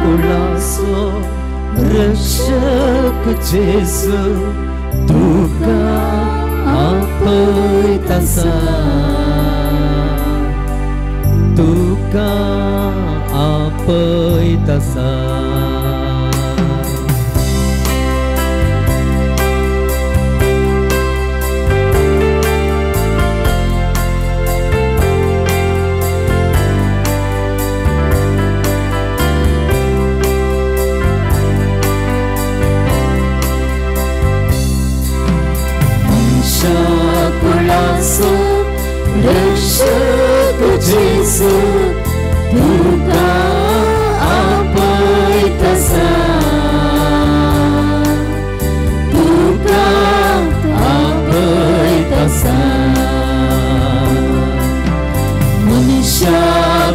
कुळाचो रक्षक जेजू तुका आपयत आसा, तुका आपयत आसा. कुळाचो रक्षक जेजू तुका आपयत आसा, तुका आपयत आसा. मनशा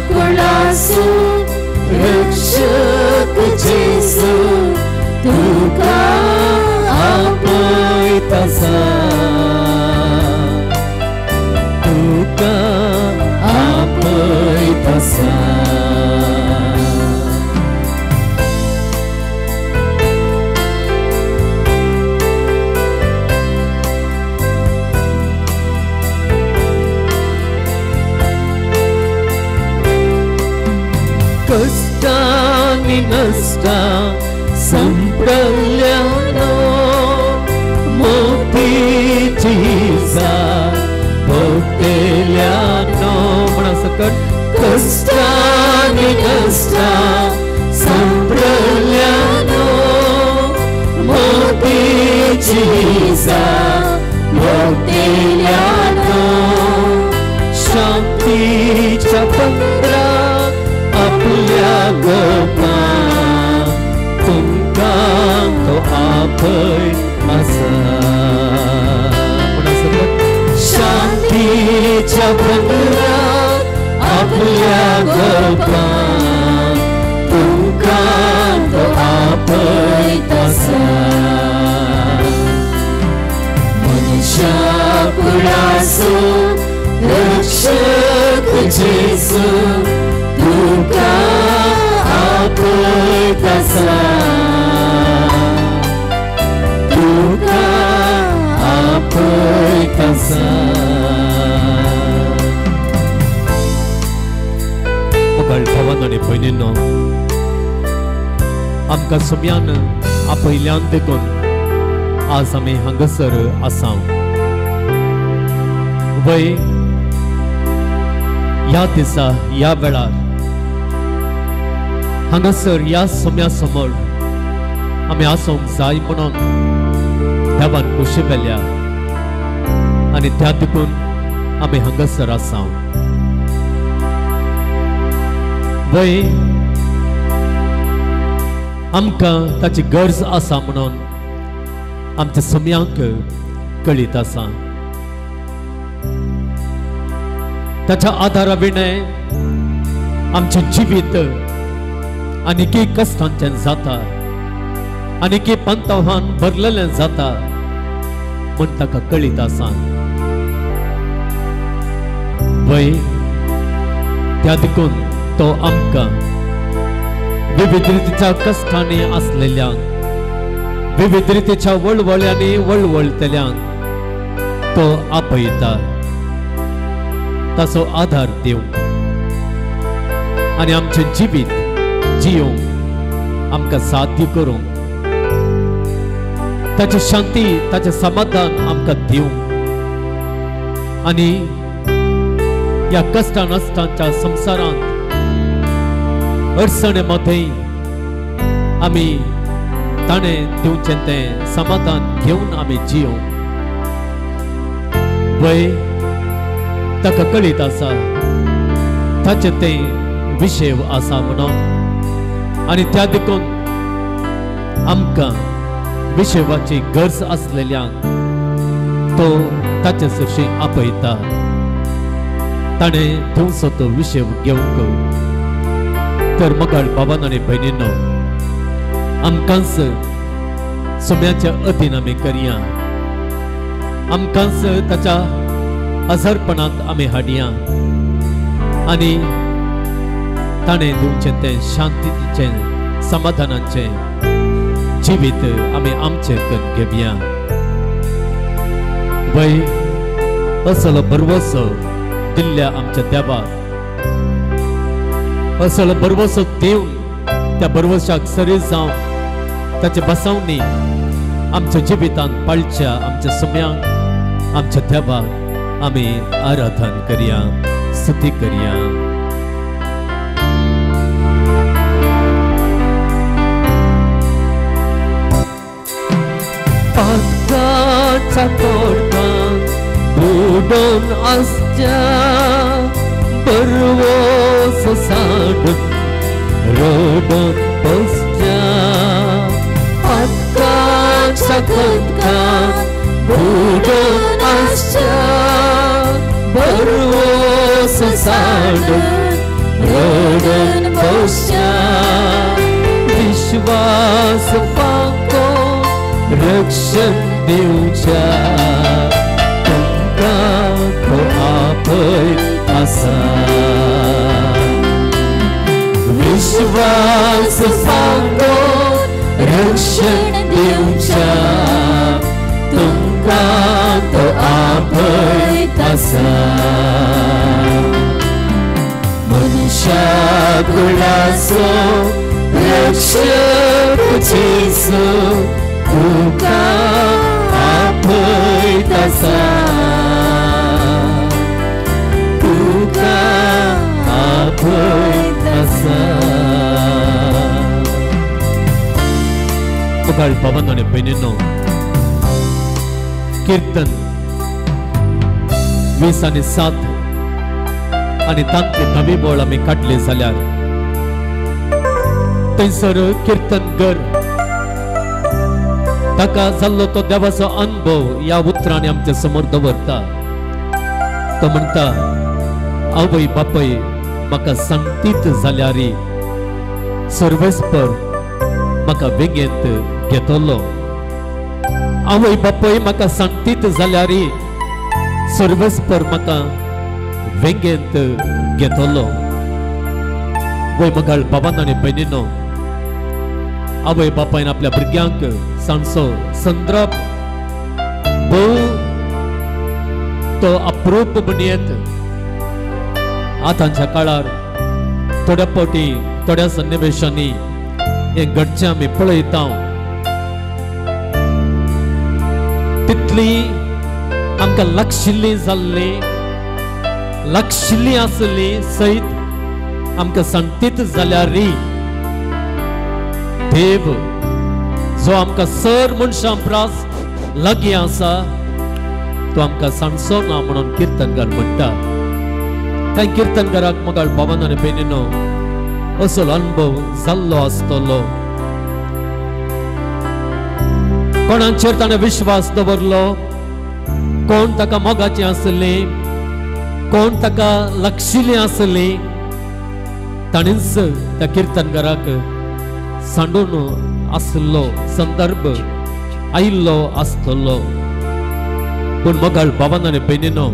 कुळाचो रक्षक जेजू तुका आपयत आसा, तुका आपयत आसा. कश्टांनी नश्टां संपडल्यानो मोतीची भोगतेल्यानो. म्हणा सकट कश्टांनी नश्टां संपडल्यानो मोतीची भोगतेल्यानो. शांतीच्या पंदराक आपल्या गोपां तुमकां तो आपय आसा. शांतीच्या बंदराक आपल्या गोपां तुमकां तो आपयत आसा. मनशा कुळाचो रक्षक जेजू तुका आपयत आसा, तुका आपयत आसा. मोगाळ भावान आनी भयणींनो, आमकां सोम्यान आपयल्यान देखून आज आमी हांगासर आसा. वय ह्या दिसा ह्या वेळार हांगासर ह्या सोम्या समोर आमी आसूंक जाय म्हणून देवान खोशी पेल्या आनी त्या देखून आमी हांगासर आसा. वय आमकां ताची गरज आसा म्हणून आमच्या सोम्यांक कळीत आसा. ताच्या आदारा विणें आमचें जिवीत आनीकय कश्टांचें जाता, आनीकय पंतवान भरलेलें जाता म्हूण ताका कळीत आसा. वय त्या देखून तो आमकां विविध रितीच्या कश्टांनी आसलेल्यांक, विविध रितीच्या वळवळ्यांनी वळवळटल्यांक तो आपयता, ताचो आदार दिवंक आनी आमचें जिवीत जियोंक आमकां साध्य करूंक, ताची शांती ताचें समाधान आमकां दिवंक आनी ह्या कश्टां नश्टांच्या संवसारांत अडचणे मदें आमी ताणें दिवचें तें समाधान घेवन आमी जियोंक. वय ताका कळीत आसा ताचें तें विशय आसा म्हणून आनी त्या देखून आमकां विशयाची गरज आसलेल्यांक तो ताचे सरशी आपयता. ताणें दिवचो तो विशय घेवंक. तर मोगाळ बाबान आनी भयणींनो, आमकांच सोम्याच्या अधीन आमी करया, आमकांच ताच्या आजारपणांत आमी हाडया आनी ताणें दिवचें तें शांतीचें समाधानाचें जिवीत आमी आमचें करून घेवया. वय असलो भरवसो दिल्ल्या आमच्या देवाक, असलो भरवसो दिवन त्या भरवशाक सरी जावन ताचे बसवणी आमच्या जिवितांत पाळच्या आमच्या सम्यांक आमच्या देवाक आमी आराधन करया, स्तुती करया. पाकाच्या तोंडात बुडोवन आसच्या बरवोसो साडून रडून बसच्या, पाकाच्या तोंडात बुडोवन आसच्या बरवोसो साडून रडून बसच्या, विश्वास पाको रक्षण दिवच्या तुमकां तो आपय आसा, विश्वास पाको रक्षण दिवच्या तुमकां तो आपय आसा. मनुष्या कुळाचो रक्षक जेजू तुका आपयत आसा, तुका आपयत आसा. मुखार भावांनो आनी भयणींनो, किर्तन 20 आनी 7 आनी तांतली नवी बोळ आमी काडली जाल्यार थंयसर किर्तनगर ताका जाल्लो तो देवाचो अनुभव ह्या उतरांनी आमच्या समोर दवरता. तो म्हणटा, आवय बापय म्हाका सांगतीत जाल्यार सर्वेस्पर म्हाका वेगेंत घेतलो, आवय बापय म्हाका सांगतीत जाल्यार सर्वेस्पर म्हाका वेगेंत घेतलो. वय मगाळ बाबान आनी भयणीनो, आवय बापायन आपल्या भुरग्यांक सांगचो संद्रप भोव तो अप्रूप म्हणयेत. आतांच्या काळार थोड्या फावटी थोड्या सन्निवेशांनी हें घडचें आमी पळयता. तितली आमकां लागशिल्ली जाल्ली, लागशिल्ली आसली सयत आमकां सांगतीत जाल्यार देव जो आमकां सर मनशां प्रास लागीं आसा तो आमकां सांगचो ना म्हणून किर्तनकार म्हणटा. त्या किर्तनकाराक मगाळ बाबान आनी भयणीनो असलो अनुभव जाल्लो आसतलो. कोणाचेर ताणें विश्वास दवरलो, कोण ताका मोगाचें आसलें, कोण ताका लागशिल्लें आसलें, ताणेंच त्या किर्तनकाराक सांडून आसलो संदर्भ आयिल्लो आसतलो. पूण मोगाळ बाबान आनी भयणीनो,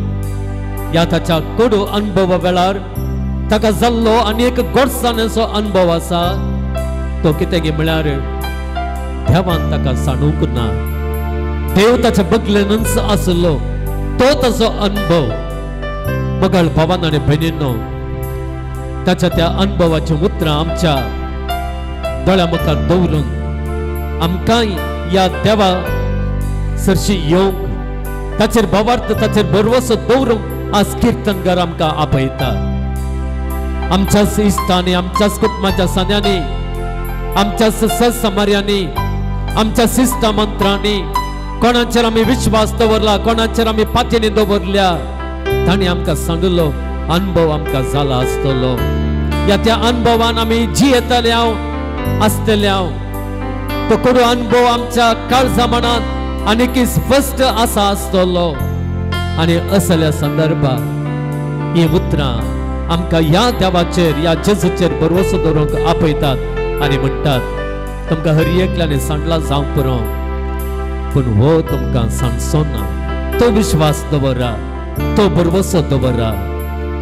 ह्या ताच्या कोडू अनुभवा वेळार ताका जाल्लो आनी एक गोडसाणेचो अनुभव आसा तो कितें म्हळ्यार देवान ताका सांडूंक ना, देव ताच्या बगलेनच आसलो तो ताचो अनुभव. मोगाळ बाबान आनी भयणीनो, ताच्या त्या अनुभवाची उतरां आमच्या दोळ्या मुखार दवरून आमकां ह्या देवा सरशी येवंक ताचेर भावार्थ ताचेर भरवसो दवरूंक आज किर्तनकार आमकां आपयता. आमच्याच इश्टांनी, आमच्याच कुटुंबाच्या सान्यांनी, आमच्याच सत्समार्यांनी, आमच्या शिश्टा मंत्रांनी कोणाचेर आमी विश्वास दवरला, कोणाचेर आमी पातयेनी दवरल्या, तांणी आमकां सांगलो अनुभव आमकां जाला आसतलो. ह्या त्या अनुभवान आमी जियेतले हांव आसतले हांव. तो कोडू अनुभव आमच्या काळजा मनांत आनीक स्पश्ट आसा आसतलो. आनी असल्या संदर्भात ही उतरां आमकां ह्या देवाचेर, ह्या जेजूचेर भरवसो दवरूंक आपयतात आनी म्हणटात, तुमकां हर एकल्याने सांडला जावंक पुरो, पूण हो तुमकां सांडचो ना. तो विश्वास दवरा, तो भरवसो दवरा.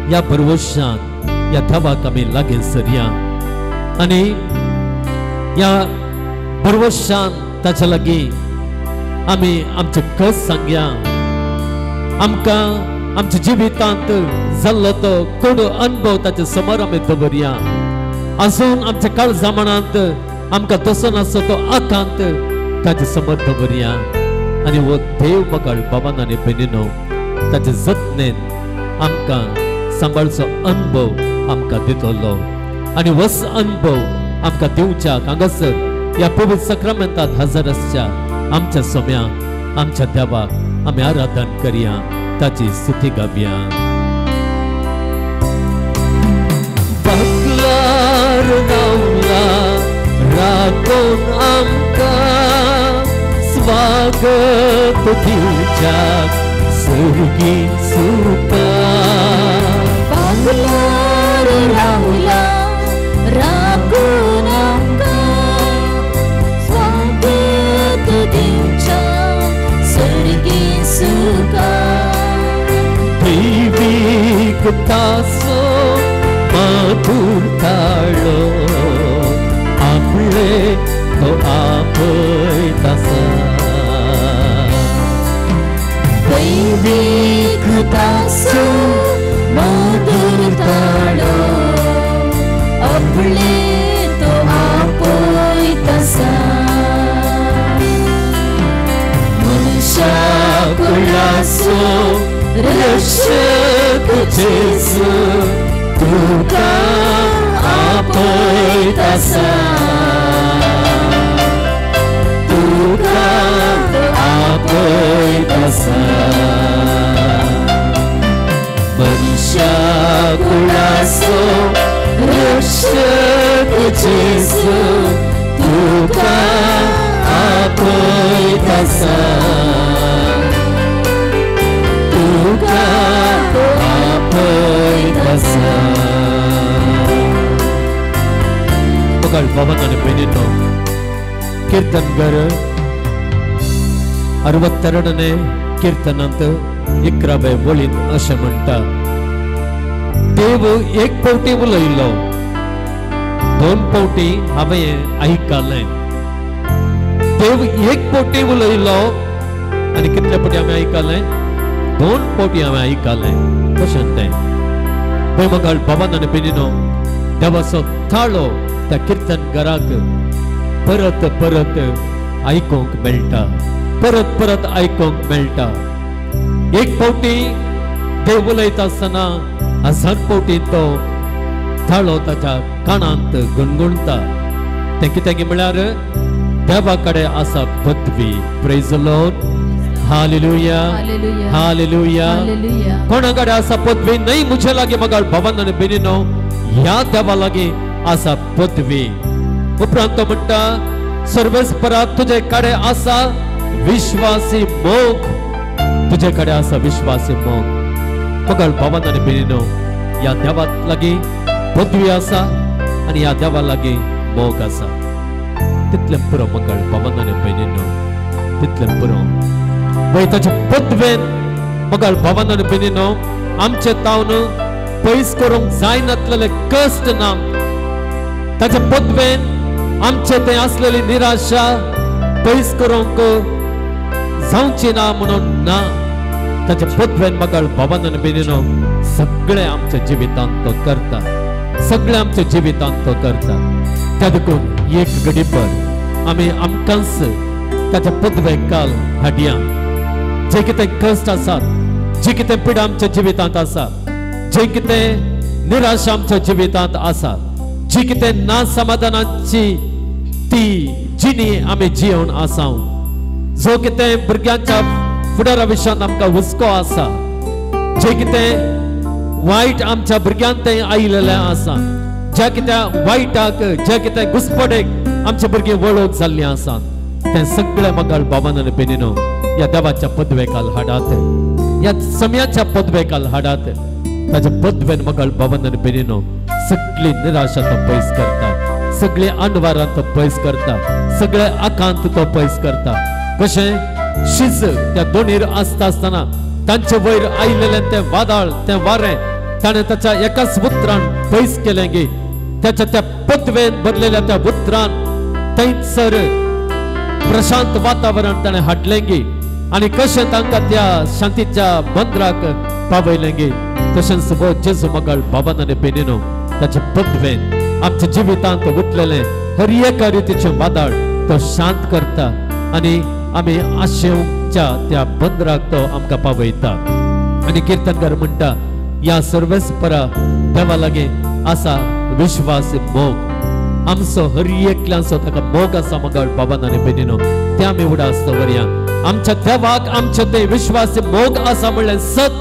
ह्या भरवशान ह्या देवाक आमी लागीं सरया आनी ह्या भरवशान ताच्या लागीं आमी आमचे कस सांगया. आमकां आमच्या जिवितांत जाल्लो तो कोण अनुभव ताचे समोर आमी दवरया. अजून आमच्या काळजा मनांत आमकां दसून आसो तो आकांत ताचे समोर दवरया. आनी हो देव मगाळ बाबान आनी भयणीनो ताचे जतनेन आमकां सांबाळचो अनुभव आमकां दितलो आनी वस अनुभव आमकां दिवच्याक हांगासर ह्या पवित्र सक्रमेंतांत हजर आसच्या आमच्या सोम्याक आमच्या देवाक आमी आराधन करया, ताची स्तुती गावया. बाकलार रावला राखून आमकां स्वागत दिवच्याक सर्गी सुका. बाकलार रावला राखून आमकां स्वागत दिवच्याक सर्गी सुका. दैवीक तासो माधुर ताळो आपले तो आपयता. दैवीक तासो माधुर ताळो आपले तो आपयता. मनुष्या कुळाचो रक्षक जेजू तुका आपयता, तुका आपयता. मनुष्या कुळाचो रक्षक जेजू तुका आपयता, तुका आपयता. मगाळ बाबान आनी भयणीनो, कीर्तनगर 62 कीर्तनांत 11 वळींत अशें म्हणटा, देव एक पावटी उलयलो, दोन पावटी हांवें आयकलें. देव एक पावटी उलयलो आनी कितले पावटी हांवें आयकलें? दोन पावटी हांवें आयकलें. कशें तें? पळय मगाळ बाबान आनी भयणीनो, देवाचो ताळो त्या कीर्तनकाराक परत परत आयकूंक मेळटा, परत परत आयकूंक मेळटा. एक पावटी देव उलयता आसतना हजार पावटी तो ताळो ताच्या कानांत गुणगुणता. तें कितें म्हळ्यार देवा कडेन आसा पदवी. Praise the Lord, hallelujah, hallelujah. कोणा कडेन आसा पदवी? न्हय म्हजे लागीं मगाळ बाबान आनी भयणीनो, ह्या देवा लागीं आसा पदवी. उपरांत तो म्हणटा, सर्वेस्परा तुजे कडेन आसा विश्वासी मोग, तुजे कडेन आसा विश्वासी मोग. मगाळ बाबान आनी भयणीनो, ह्या देवा लागीं पदवी आसा आनी ह्या देवा लागीं मोग आसा. तितलें पुरो मगाळ बाबान आनी भयणीनो, तितलें पुरो. वय ताचे पदवेन मगाळ बाबान आनी भयणीनो आमचे तावन पयस करूंक जायनातलेले कश्ट ना. ताचे पदवेन आमचे थंय आसलेली निराशा पयस करूंक जावची ना म्हणून ना. ताचे पदवेन मगाळ बाबान आनी भयणीनो सगळें आमच्या जिवितांत तो करता, सगळें आमच्या जिवितांत तो करता. त्या देखून एक घडीभर आमी आमकांच ताच्या पदवेक काल हाडया. जे कितें कश्ट आसात, जी कितें पिडा आमच्या जिवितांत आसा, जे कितें निराशा आमच्या जिवितांत आसा, जी कितें ना समाधानाची ती जिणी आमी जिवन आसा, जो कितें भुरग्यांच्या फुडारा विशयांत आमकां हुस्को आसा, जे कितें वायट आमच्या भुरग्यांत तें आयिल्लें आसा, ज्या कित्या वायटाक, ज्या कितें घुसपडेक आमचे भुरगीं वळख जाल्लीं आसा, तें सगळें मगाळ बाबान आनी भयणीनो ह्या देवाच्या पदवेकाल हाडात, ह्या समयाच्या पदवेकाल हाडात. ताच्या पदवेन मगाळ बाबान आनी भयणीनो सगळी निराशा तो पयस करता, सगळे अणवारां तो पयस करता, सगळे आकांत तो पयस करता. कशें शीज त्या दोनीर आसता आसतना तांचे वयर आयिल्लें तें वादळ, तें वारें ताणें ताच्या एकाच उतरान पयस केलें गे. त्याच्या त्या पदवेन भरलेल्या त्या उतरान थंयसर प्रशांत वातावरण ताणें हाडलें आनी कशें तांकां त्या शांतीच्या बंदराक पावयलें. तशेंच हो जेजू मगाळ बाबान आनी भयणीनो ताचे पदवेन आमच्या जिवितांत उठलेलें हर एका रितीचें वादळ तो शांत करता आनी आमी आशेवच्या त्या बंदराक तो आमकां पावयता. आनी किर्तनकार म्हणटा ह्या सर्वेस्परा देवा लागीं आसा विश्वास मोग. आमचो हर एकल्यांचो ताका मोग आसा मगाळ बाबान आनी भयणीनो, ते आमी उडास दवरया. आमच्या देवाक आमचे ते विश्वास मोग आसा म्हणलें सत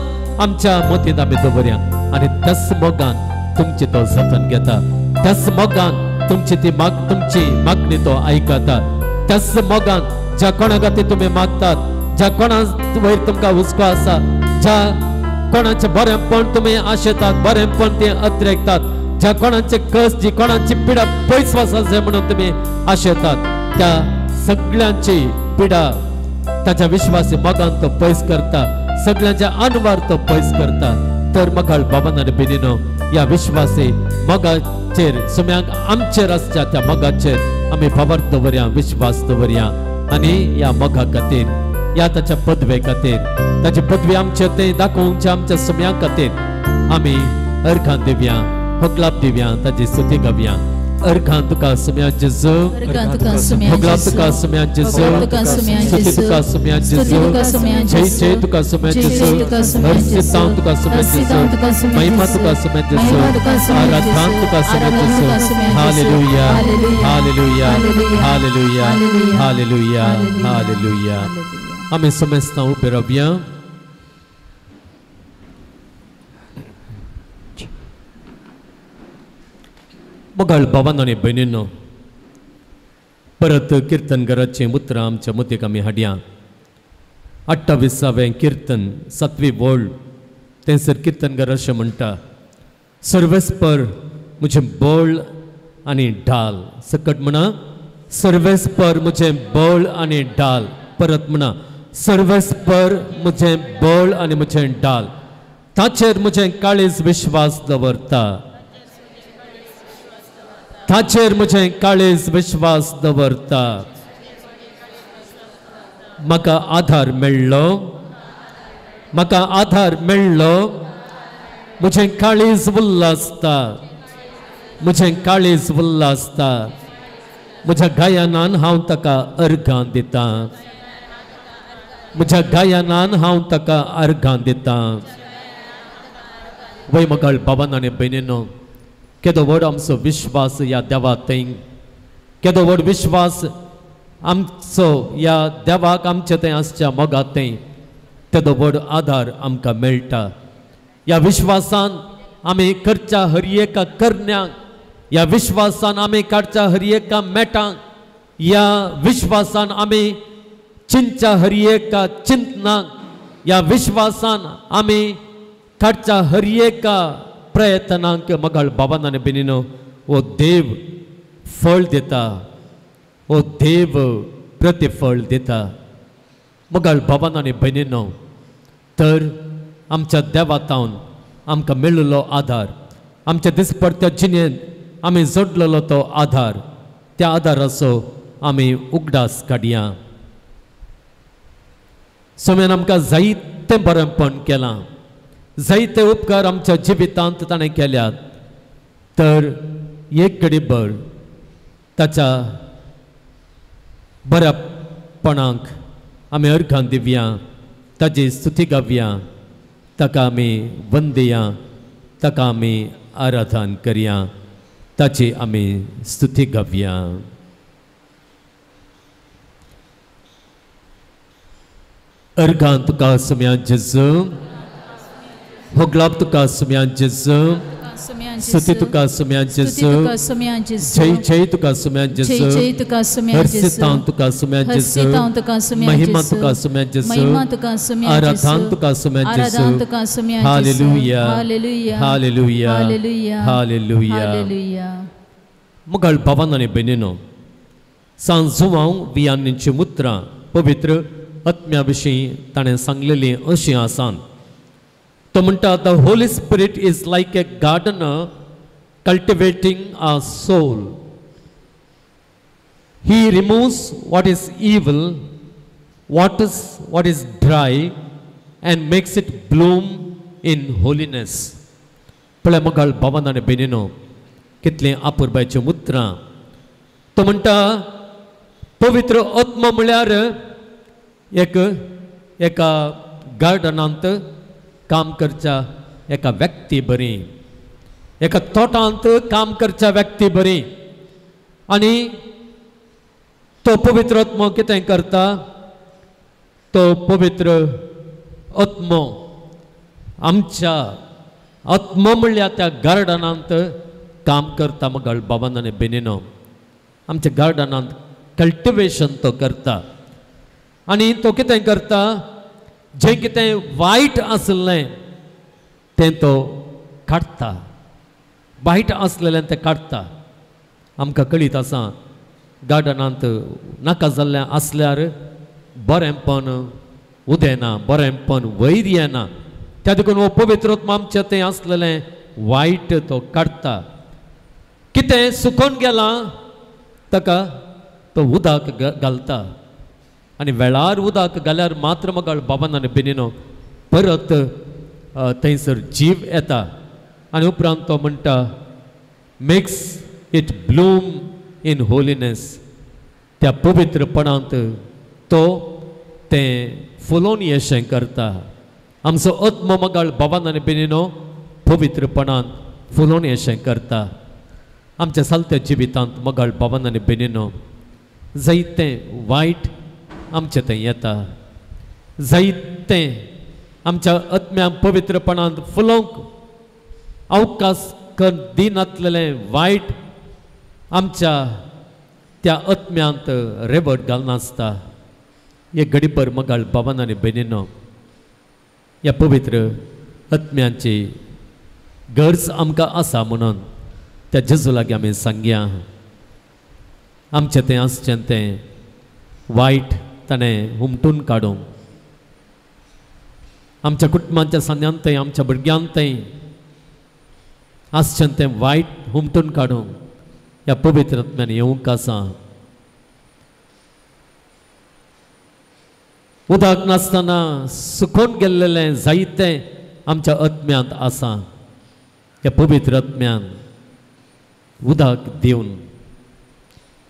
आमच्या मतींत आमी दवरया आनी त्याच मोगान तुमची तो जतन घेता, त्याच मोगान तुमची ती तुमची मागणी तो आयकता, त्याच मोगान ज्या कोणा खातीर तुमी मागतात, ज्या कोणा वयर तुमकां हुस्को आसा, ज्या कोणाचें बरेंपण तुमी आशेतात, बरेंपण ते अत्रेकतात, ज्या कोणाचे कस जी कोणाची पिडा पयस वचत जाय म्हणून तुमी आशेतात, त्या सगळ्यांची पिडा ताच्या विश्वासी मोगान तो पयस करता, सगळ्यांच्या अनवार तो पयस करता. तर मगाळ बाबान आनी भयणीनो ह्या विश्वासी मोगाचेर सुम्यांक आमचेर आसच्या त्या मोगाचेर आमी भावार्थ दवरया, विश्वास दवरया आनी ह्या मोगा खातीर, ह्या ताच्या पदवे खातीर, ताची पदवी आमचे ते दाखोवच्या आमच्या सुम्यां खातीर आमी अर्घां दिवया, होगलाप दिवया, ताची स्तुती गावया. अर्घां तुका सुम्या जेजू, होगलाप तुका सुम्या जेजू, स्तुती तुका सुम्या जेजू, जय जय तुका सुम्या जेजू, हर्षितां तुका सुम्या जेजू, महिमा तुका सुम्या जेजू, आराधना तुका सुम्या जेजू. Hallelujah, hallelujah, hallelujah, hallelujah, hallelujah. आमी समेस्तां उबे रावया. मगाळ बाबान आनी भयणीनो परत किर्तनकाराचीं उतरां आमच्या मतीक आमी हाडया. 28वें किर्तन 7वी वळ थंयसर किर्तनकार अशें म्हणटा, सर्वेस्पर म्हजें बळ आनी ढाल. सकट म्हणा, सर्वेस्पर म्हजें बळ आनी ढाल. परत म्हणा, सर्वेस्पर म्हजें बळ आनी म्हजें ढाल, ताचेर म्हजें काळीज विश्वास दवरता, ताचेर म्हजें काळीज विश्वास दवरता. म्हाका आधार मेळ्ळो, म्हाका आधार मेळ्ळो, म्हजें काळीज उल्लासता, म्हजें काळीज उल्लासता. म्हज्या गायनान हांव ताका अर्घां दितां, म्हज्या गायनान हांव ताका अर्घां दितां. वय मगाळ बाबान आनी भयणीनो केदो व्हड आमचो विश्वास ह्या देवा थंय, केदो व्हड विश्वास आमचो ह्या देवाक आमचे थंय आसच्या मोगा थंय, तेदो व्हड आधार आमकां मेळटा. ह्या विश्वासान आमी करच्या हर एका करण्यांक, ह्या विश्वासान आमी काडच्या हर एका मेटांक, ह्या विश्वासान आमी चिंतच्या हर एका चिंतनाक, ह्या विश्वासान आमी काडच्या हर एका प्रयत्नांक मगाळ बाबान आनी भयणीनो हो देव फळ दिता, हो देव प्रतिफळ दिता. मगाळ बाबान आनी भयणीनो तर आमच्या देवातावन आमकां मेळिल्लो आधार, आमच्या दिसपडत्या जिणेंत आमी जोडलेलो तो आधार, त्या आधाराचो आमी उगडास काडया. सोम्यान आमकां जायतें बरेंपण केलां, जायते उपकार आमच्या जिवितांत ताणें केल्यात. तर एक घडीभर ताच्या बऱ्यापणाक आमी अर्घां दिवया, ताजी स्तुती गावया, ताका आमी वंदया, ताका आमी आराधन करया, ताची आमी स्तुती गावया. अर्घां तुका सुम्या जेजू, होगलाप तुका सुम्या जेजू, स्तुती तुका सुम्या जेजू, जय जय तुका सुम्या जेजू, हर्षितां तुका सुम्या जेजू, महिमा तुका सुम्या जेजू, आराधन तुका सुम्या जेजू. Hallelujah, hallelujah, hallelujah. मगाळ भावान आनी भयणीनो सांत जुवांव वियानीचीं उतरां पवित्र आत्म्या विशीं ताणें सांगलेलीं अशीं आसात. तो म्हणटा, the Holy Spirit is like a gardener cultivating a soul. He removes what is evil, what is dry and makes it bloom in holiness. पळय मगाळ बाबान आनी भयणीनो, कितलीं आपुरबायचीं उतरां. तो म्हणटा पवित्र आत्मो म्हळ्यार एक एका गार्डनांत काम करच्या एका व्यक्ती बरी, एका तोटांत काम करच्या व्यक्ती बरी. आनी तो पवित्र आत्मो कितें करता? तो पवित्र आत्मो आमच्या आत्मो म्हणल्यार त्या गार्डनांत काम करता. मगाळ बाबान आनी भयणीनो, आमच्या गार्डनांत कल्टिवेशन तो करता. आनी तो कितें करता? जें कितें वायट आसलें तें तो काडटा, वायट आसलेलें तें काडटा. आमकां कळीत आसा गार्डनांत नाका जाल्लें आसल्यार बरेंपण उदेना, बरेंपण वयर येना. त्या देखून हो पवित्र आत्मो आमचें तें आसलेलें वायट तो काडटा. कितें सुकोवन गेलां ताका तो उदक घालता आनी वेळार उदक घाल्यार मात्र मगाळ बाबान आनी भयणीनो परत थंयसर जीव येता. आनी उपरांत तो म्हणटा makes it bloom in holiness. त्या पवित्रपणांत तो तें फुलोवन येशें करता. आमचो आत्मो मगाळ बाबान आनी भयणीनो पवित्रपणांत फुलोवन येशें करता. आमच्या सालत्या जिवितांत मगाळ बाबान आनी भयणीनो जायतें वायट आमचें थंय येता, जायतें आमच्या आत्म्यांक पवित्रपणांत फुलोवंक अवकाश कर दिनातलेलें वायट आमच्या त्या आत्म्यांत रेबट घालनासता. एक घडीभर मगाळ बाबान आनी भयणीनो ह्या पवित्र आत्म्यांची गरज आमकां आसा म्हणून त्या जेजू लागीं आमी सांगया. आमचें तें आसचें तें वायट ताणें हुमटून काडूंक, आमच्या कुटुंबाच्या सांद्यांत थंय, आमच्या भुरग्यांत थंय आसचें तें वायट हुमटून काडूंक ह्या पवित्र आत्म्यान येवंक आसा. उदक नासतना सुकोवन गेल्लेलें जायतें आमच्या आत्म्यांत आसा. ह्या पवित्र आत्म्यान उदक दिवन,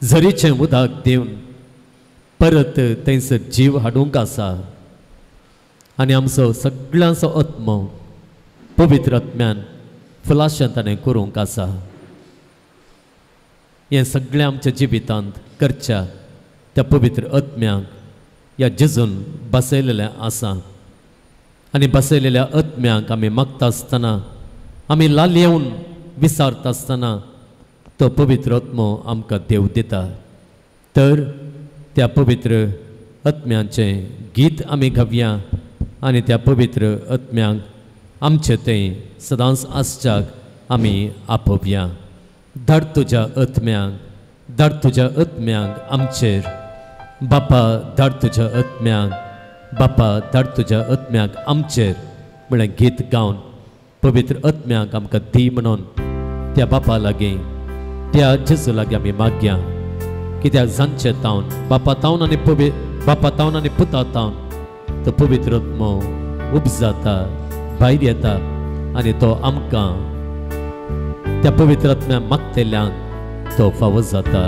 झरीचें उदक दिवन परत थंयसर जीव हाडूंक आसा. आनी आमचो सगळ्यांचो आत्मो पवित्र आत्म्यान फुलाशें ताणें करूंक आसा. हें सगळें आमच्या जिवितांत करच्या त्या पवित्र आत्म्यांक ह्या जेजून बसयलेलें आसा. आनी बसयलेल्या आत्म्यांक आमी मागता आसतना, आमी लाल येवन विचारता आसतना तो पवित्र आत्मो आमकां देव दिता. तर त्या पवित्र आत्म्यांचें गीत आमी गावया आनी त्या पवित्र आत्म्यांक आमचे थंय सदांच आसच्याक आमी आपोवया. धाड तुज्या आत्म्यांक, धाड तुज्या आत्म्यांक आमचेर बापा, धाड तुज्या आत्म्यांक, बापा धाड तुज्या आत्म्यांक आमचेर म्हळ्यार गीत गावन पवित्र आत्म्यांक आमकां दी म्हणून त्या बापा लागीं, त्या जेजू लागीं आमी मागया. कित्याक जांचे तावन बापा तावन आनी बापा तावन आनी पुता तावन तो पवित्र आत्मो उपजाता, भायर येता आनी तो आमकां त्या पवित्र आत्म्या मागतल्यांक तो फावो जाता.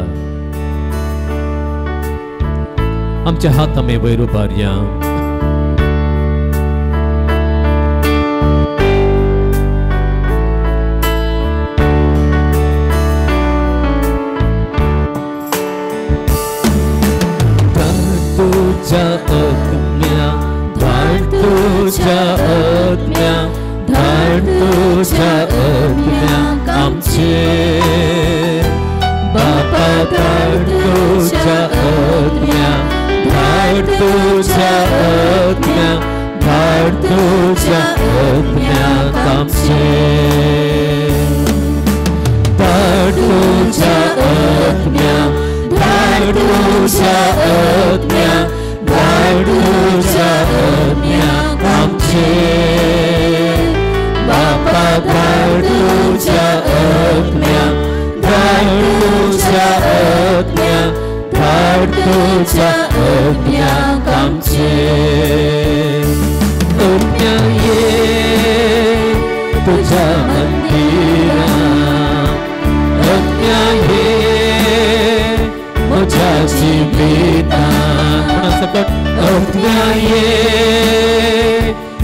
आमचे हात आमी वयर उबारया. तुझ्या आत्म्या, धाड तुझ्या आत्म्या, धाड तुझ्या आत्म्या आमचेर बापा, धाड तुझ्या आत्म्या, धाड तुझ्या आत्म्या, धाड तुझ्या आत्म्या आमचेर. धाड तुझ्या आत्म्या, धाड तुझ्या आत्म्या, धाड तुझ्या आत्म्या आमचेर बापा, धाड तुझ्या आत्म्या, धाड तुझ्या आत्म्या, धाड तुज्या आत्म्याक आमचेर. आत्म्या ये तुज्या मंदिरां, आत्म्या ये म्हज्या जिवितां. म्हणा सकट, आत्म्या ये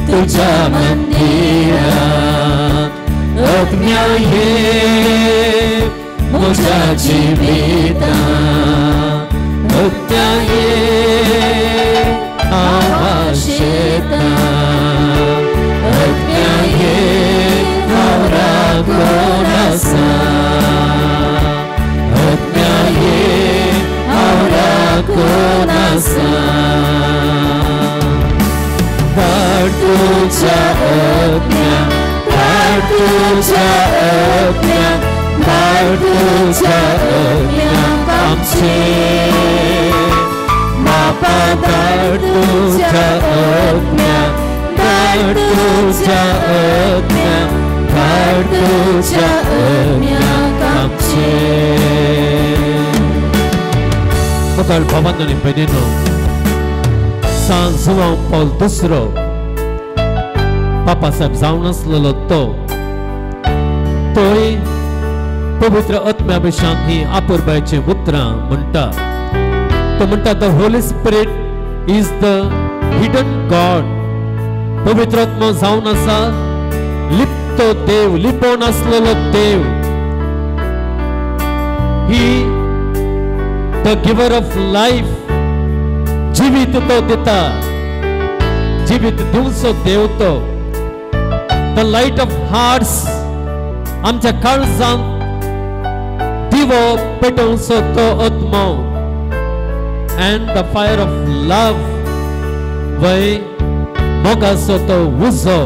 तुज्या मंदिरां, आत्म्या ये म्हज्या जिवितां, आत्म्या ये हांव आशेतां, आत्म्या ये हांव राखून आसा, आत्म्या ये हांव राखून आसा. धाड तुज्या आत्म्या, धाड तुज्या आत्म्या, धाड तुज्या आत्म्याक आमचेर. बापा धाड तुज्या आत्म्या, धाड तुज्या आत्म्या, धाड तुज्या आत्म्याक आमचेर. मुखार भावांनो आनी भयणींनो, सांत जुआंव पावल दुसरो पापा साहेब जावन आसलेलो तो तोय पवित्र आत्म्या विशांत ही आपुरबायची उतरां म्हणटा. तो म्हणटा, the Holy Spirit is the hidden God. पवित्र आत्मो जावन आसा लिप्तो देव, लिपोवन आसलेलो देव. He the giver of life, जिवीत तो दिता, जिवीत दिवचो देव तो. The light of hearts, आमच्या काळजांत दिवो पेटोवचो तो आत्मो. And the fire of love, वय मोगाचो तो उजो,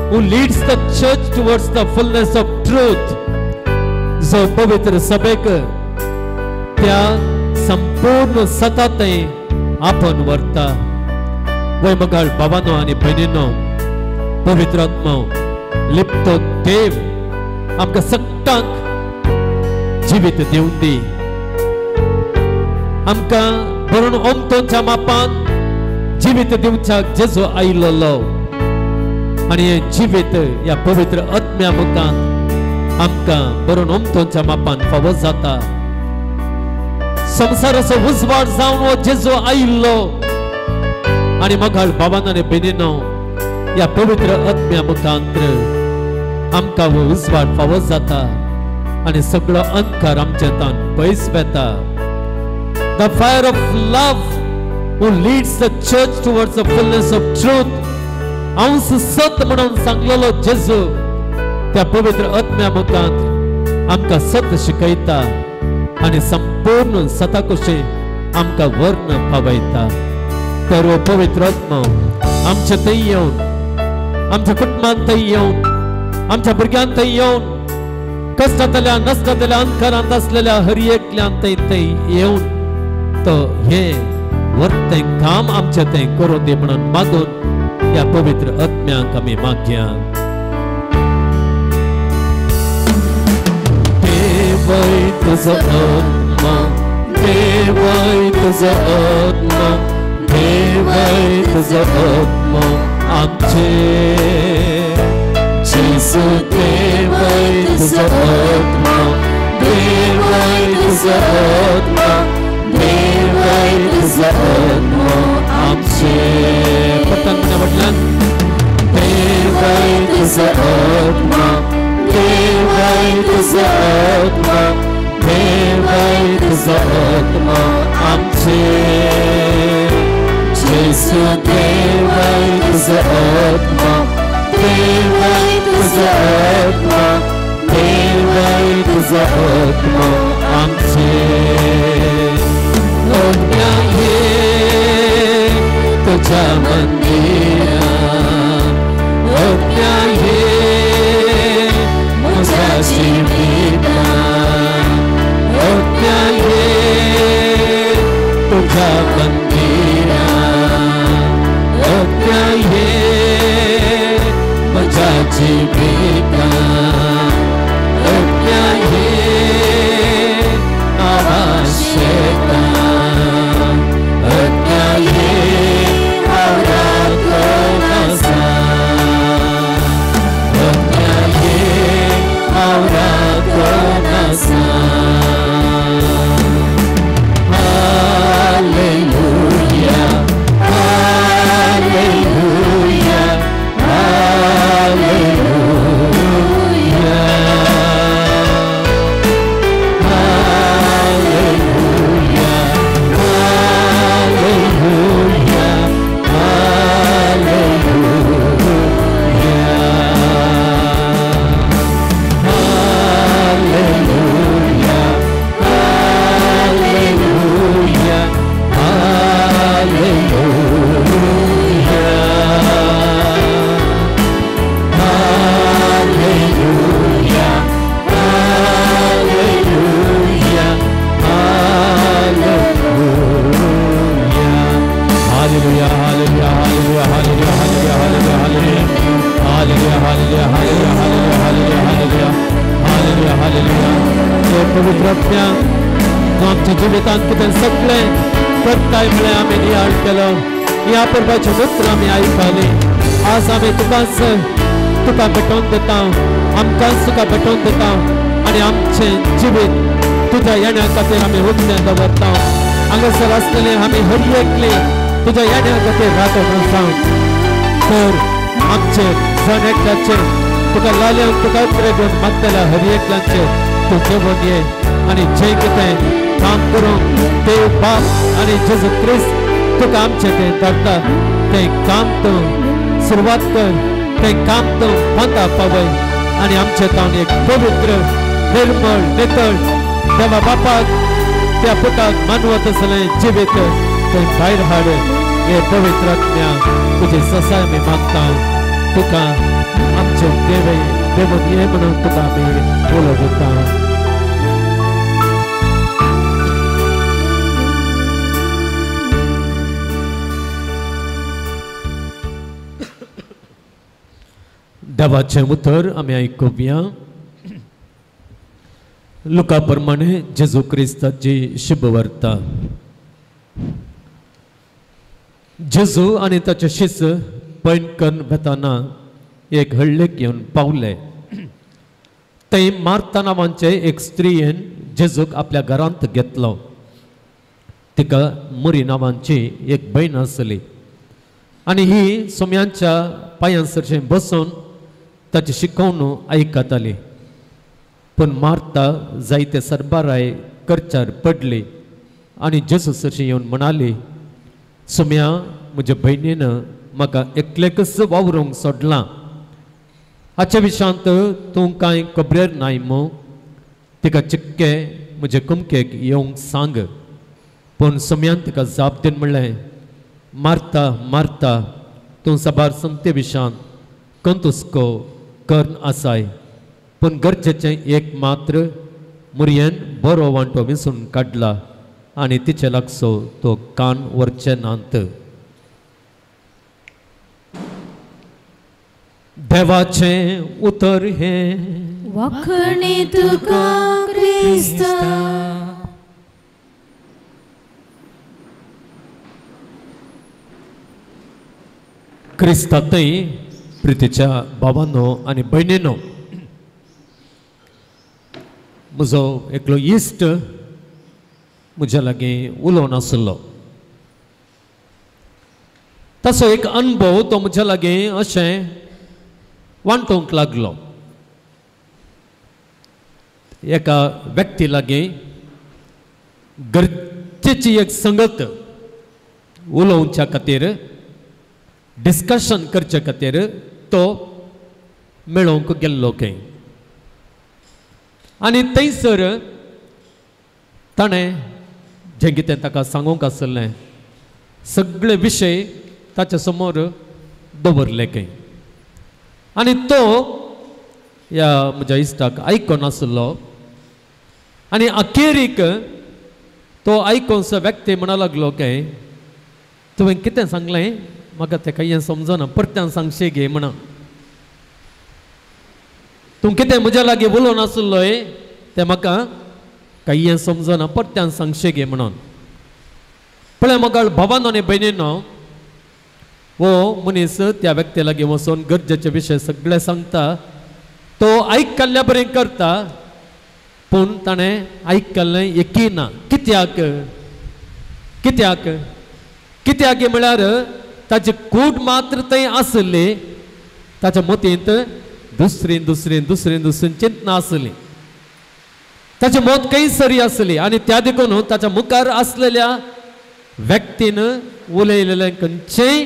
who leads the church towards the fullness of truth, जो पवित्र सभेक त्या संपूर्ण सतातय आपण व्हरता. वय मगाळ बाबानो आनी भयणीनो, पवित्र आत्मो लिप्तो देव आमकां सगळ्यांक जिवीत दिवन दी. आमकां भरून ओमतोंच्या मापान जिवीत दिवच्याक जेजू आयिल्लो आनी हें जिवीत ह्या पवित्र आत्म्या मुखान आमकां भरून ओमतोंच्या मापान फावो जाता. संवसाराचो उजवाड जावन हो जेजू आयिल्लो आनी मगाळ बाबान आनी भयणीनो, ह्या पवित्र आत्म्या मुखांत आमकां हो उजवाड फावो जाता आनी सगळो अंधकार आमच्या तान पयस वेता. The fire of love who leads the church towards the fullness of truth, हांव सत म्हणून सांगलेलो जेजू त्या पवित्र आत्म्या मुखांत आमकां सत शिकयता आनी संपूर्ण सता कशें आमकां वर्ण पावयता. तर हो पवित्र आत्मो आमच्या थंय येवन, आमच्या कुटुंबांत थंय येवन, आमच्या भुरग्यांत थंय येवन, कश्टांतल्या नश्टांतल्या अंधकारांत आसलेल्या हर एकल्यान थंय थंय येवन तो हें वर्तें काम आमचें थंय करूं दी म्हणून मागून ह्या पवित्र आत्म्यांक आमी मागया. देवय तुजो आत्मा, देवय तुजो आत्मा, देवय तुजो आत्मा आमचेर. जेजू देवय तुजो आत्मा, देवय तुजो आत्मा, देवय तुजो आत्मा आमचेर. पतंग म्हटल्यान, देवय तुजो आत्मा, देवय तुजो आत्मा, देवय तुजो आत्मा आमचेर. जेजू देवय तुजो आत्मा, देवय तुजो आत्मा, देवय तुजो आत्मा आमचेर. आत्म्या ये तुज्या मंदिरां, आत्म्या ये म्हज्या जिवितां, आत्म्या ये तुज्या मंदिरां, आत्म्या ये म्हज्या जिवितां, आत्म्या ये हांव आशेतां, जिवितांत कितें सगळें करताय म्हळ्यार आमी नियाळ केलो. ह्या परबाचें उतर आमी आयकली. आज आमी तुकाच तुका भेटोवन दिता, आमकांच तुका भेटोवन दिता आनी आमचें जिवीत तुज्या येण्या खातीर आमी उगतें दवरता. हांगासर आसतलें आमी हर एकली तुज्या येण्या खातीर राखून आसा. तर आमचे जण एकल्याचेर तुका लाल्यान तुका उतरे घेवन मागतल्या हर एकल्याचेर तूं जेवण ये आनी जें कितें काम करूंक देव बाप आनी जेजू क्रिस्त तुका आमचें तें धरता तें काम तूं सुरवात कर, तें काम तूं बांदा पावय आनी आमचें तावन एक पवित्र निर्मळ नितळ देवा बापाक त्या पुताक मानवत आसलें जिवीत तें भायर हाड. हे पवित्र आत्म्या तुजी ससाय आमी मागता. तुका आमचें देव देवून ये म्हणून तुका आमी उलो दिता. देवाचें उतर आमी आयकुया. लुका प्रमाणे जेजू क्रिस्ताची शुभवार्ता. जेजू आनी ताचे शिष्य पैण करून वेताना एक हळ्ळेक येवन पावले. थंय मार्ता नांवाचे एक स्त्रियेन जेजूक आपल्या घरांत घेतलो. तिका मुरी नांवाची एक भयण आसली आनी ही सोम्यांच्या पांयां सरशें बसून ताची शिकोवन आयकताली. पूण मार्ता जायते सरबाराय करच्यार पडली आनी जेजू सरशी येवन म्हणाली, सोम्या म्हज्या भयणीन म्हाका एकलेकच वावरूंक सोडलां. हाच्या विशांत तूं कांय खबरेर नाय मू? तिका चिक्के म्हजे कुमकेक येवंक सांग. पूण सोम्यान तिका जाप दिवन म्हणलें, मार्ता मार्ता तूं साबार संगते विशांत कंतुस्को कर्ण आसाय, पूण गरजेचें एक मात्र मुरयेन बरो वांटो विसून काडला आनी तिचे लागसो तो कान व्हरचे नात. देवाचें उतर हें. वाखणी तुका क्रिस्ता. क्रिस्तांतय प्रितीच्या भावानो आनी भयणीनो, म्हजो एकलो इश्ट म्हज्या लागीं उलोवन आसलो. तसो एक अणभव तो म्हज्या लागीं अशें वांटूंक लागलो. एका व्यक्ती लागीं गरजेची एक संगत उलोवच्या खातीर, डिस्कशन करचे खातीर तो मेळोवंक गेल्लो खंय. आनी थंयसर ताणें जें कितें ताका सांगूंक आसलें सगळे विशय ताच्या समोर दवरले खंय. आनी तो ह्या म्हज्या इश्टाक आयकून आसलो आनी अखेरीक तो आयकून व्यक्ती म्हणा लागलो काय, तुवें कितें सांगलें म्हाका तें कांय समजना, परत्यान सांगशे गे म्हणा. तूं कितें म्हज्या लागीं उलोवन आसलोय तें म्हाका कांय समजना, परत्यान सांगशे गे म्हणून. पळय म्हाका भावानो आनी भयणीनो, हो मनीस त्या व्यक्ती लागीं वचून गरजेचे विशय सगळे सांगता. तो आयकल्ल्या बरें करता, पूण ताणें आयकल्लें यकीन ना. कित्याक कित्याक कित्याक म्हळ्यार ताची कूड मात्र थंय आसली, ताच्या मतींत दुसरी दुसरी दुसरी दुसरी चिंतना आसली. ताची मत खंयसरी आसली आनी त्या देखून ताच्या मुखार आसलेल्या व्यक्तीन उलयलेलें खंयचेंय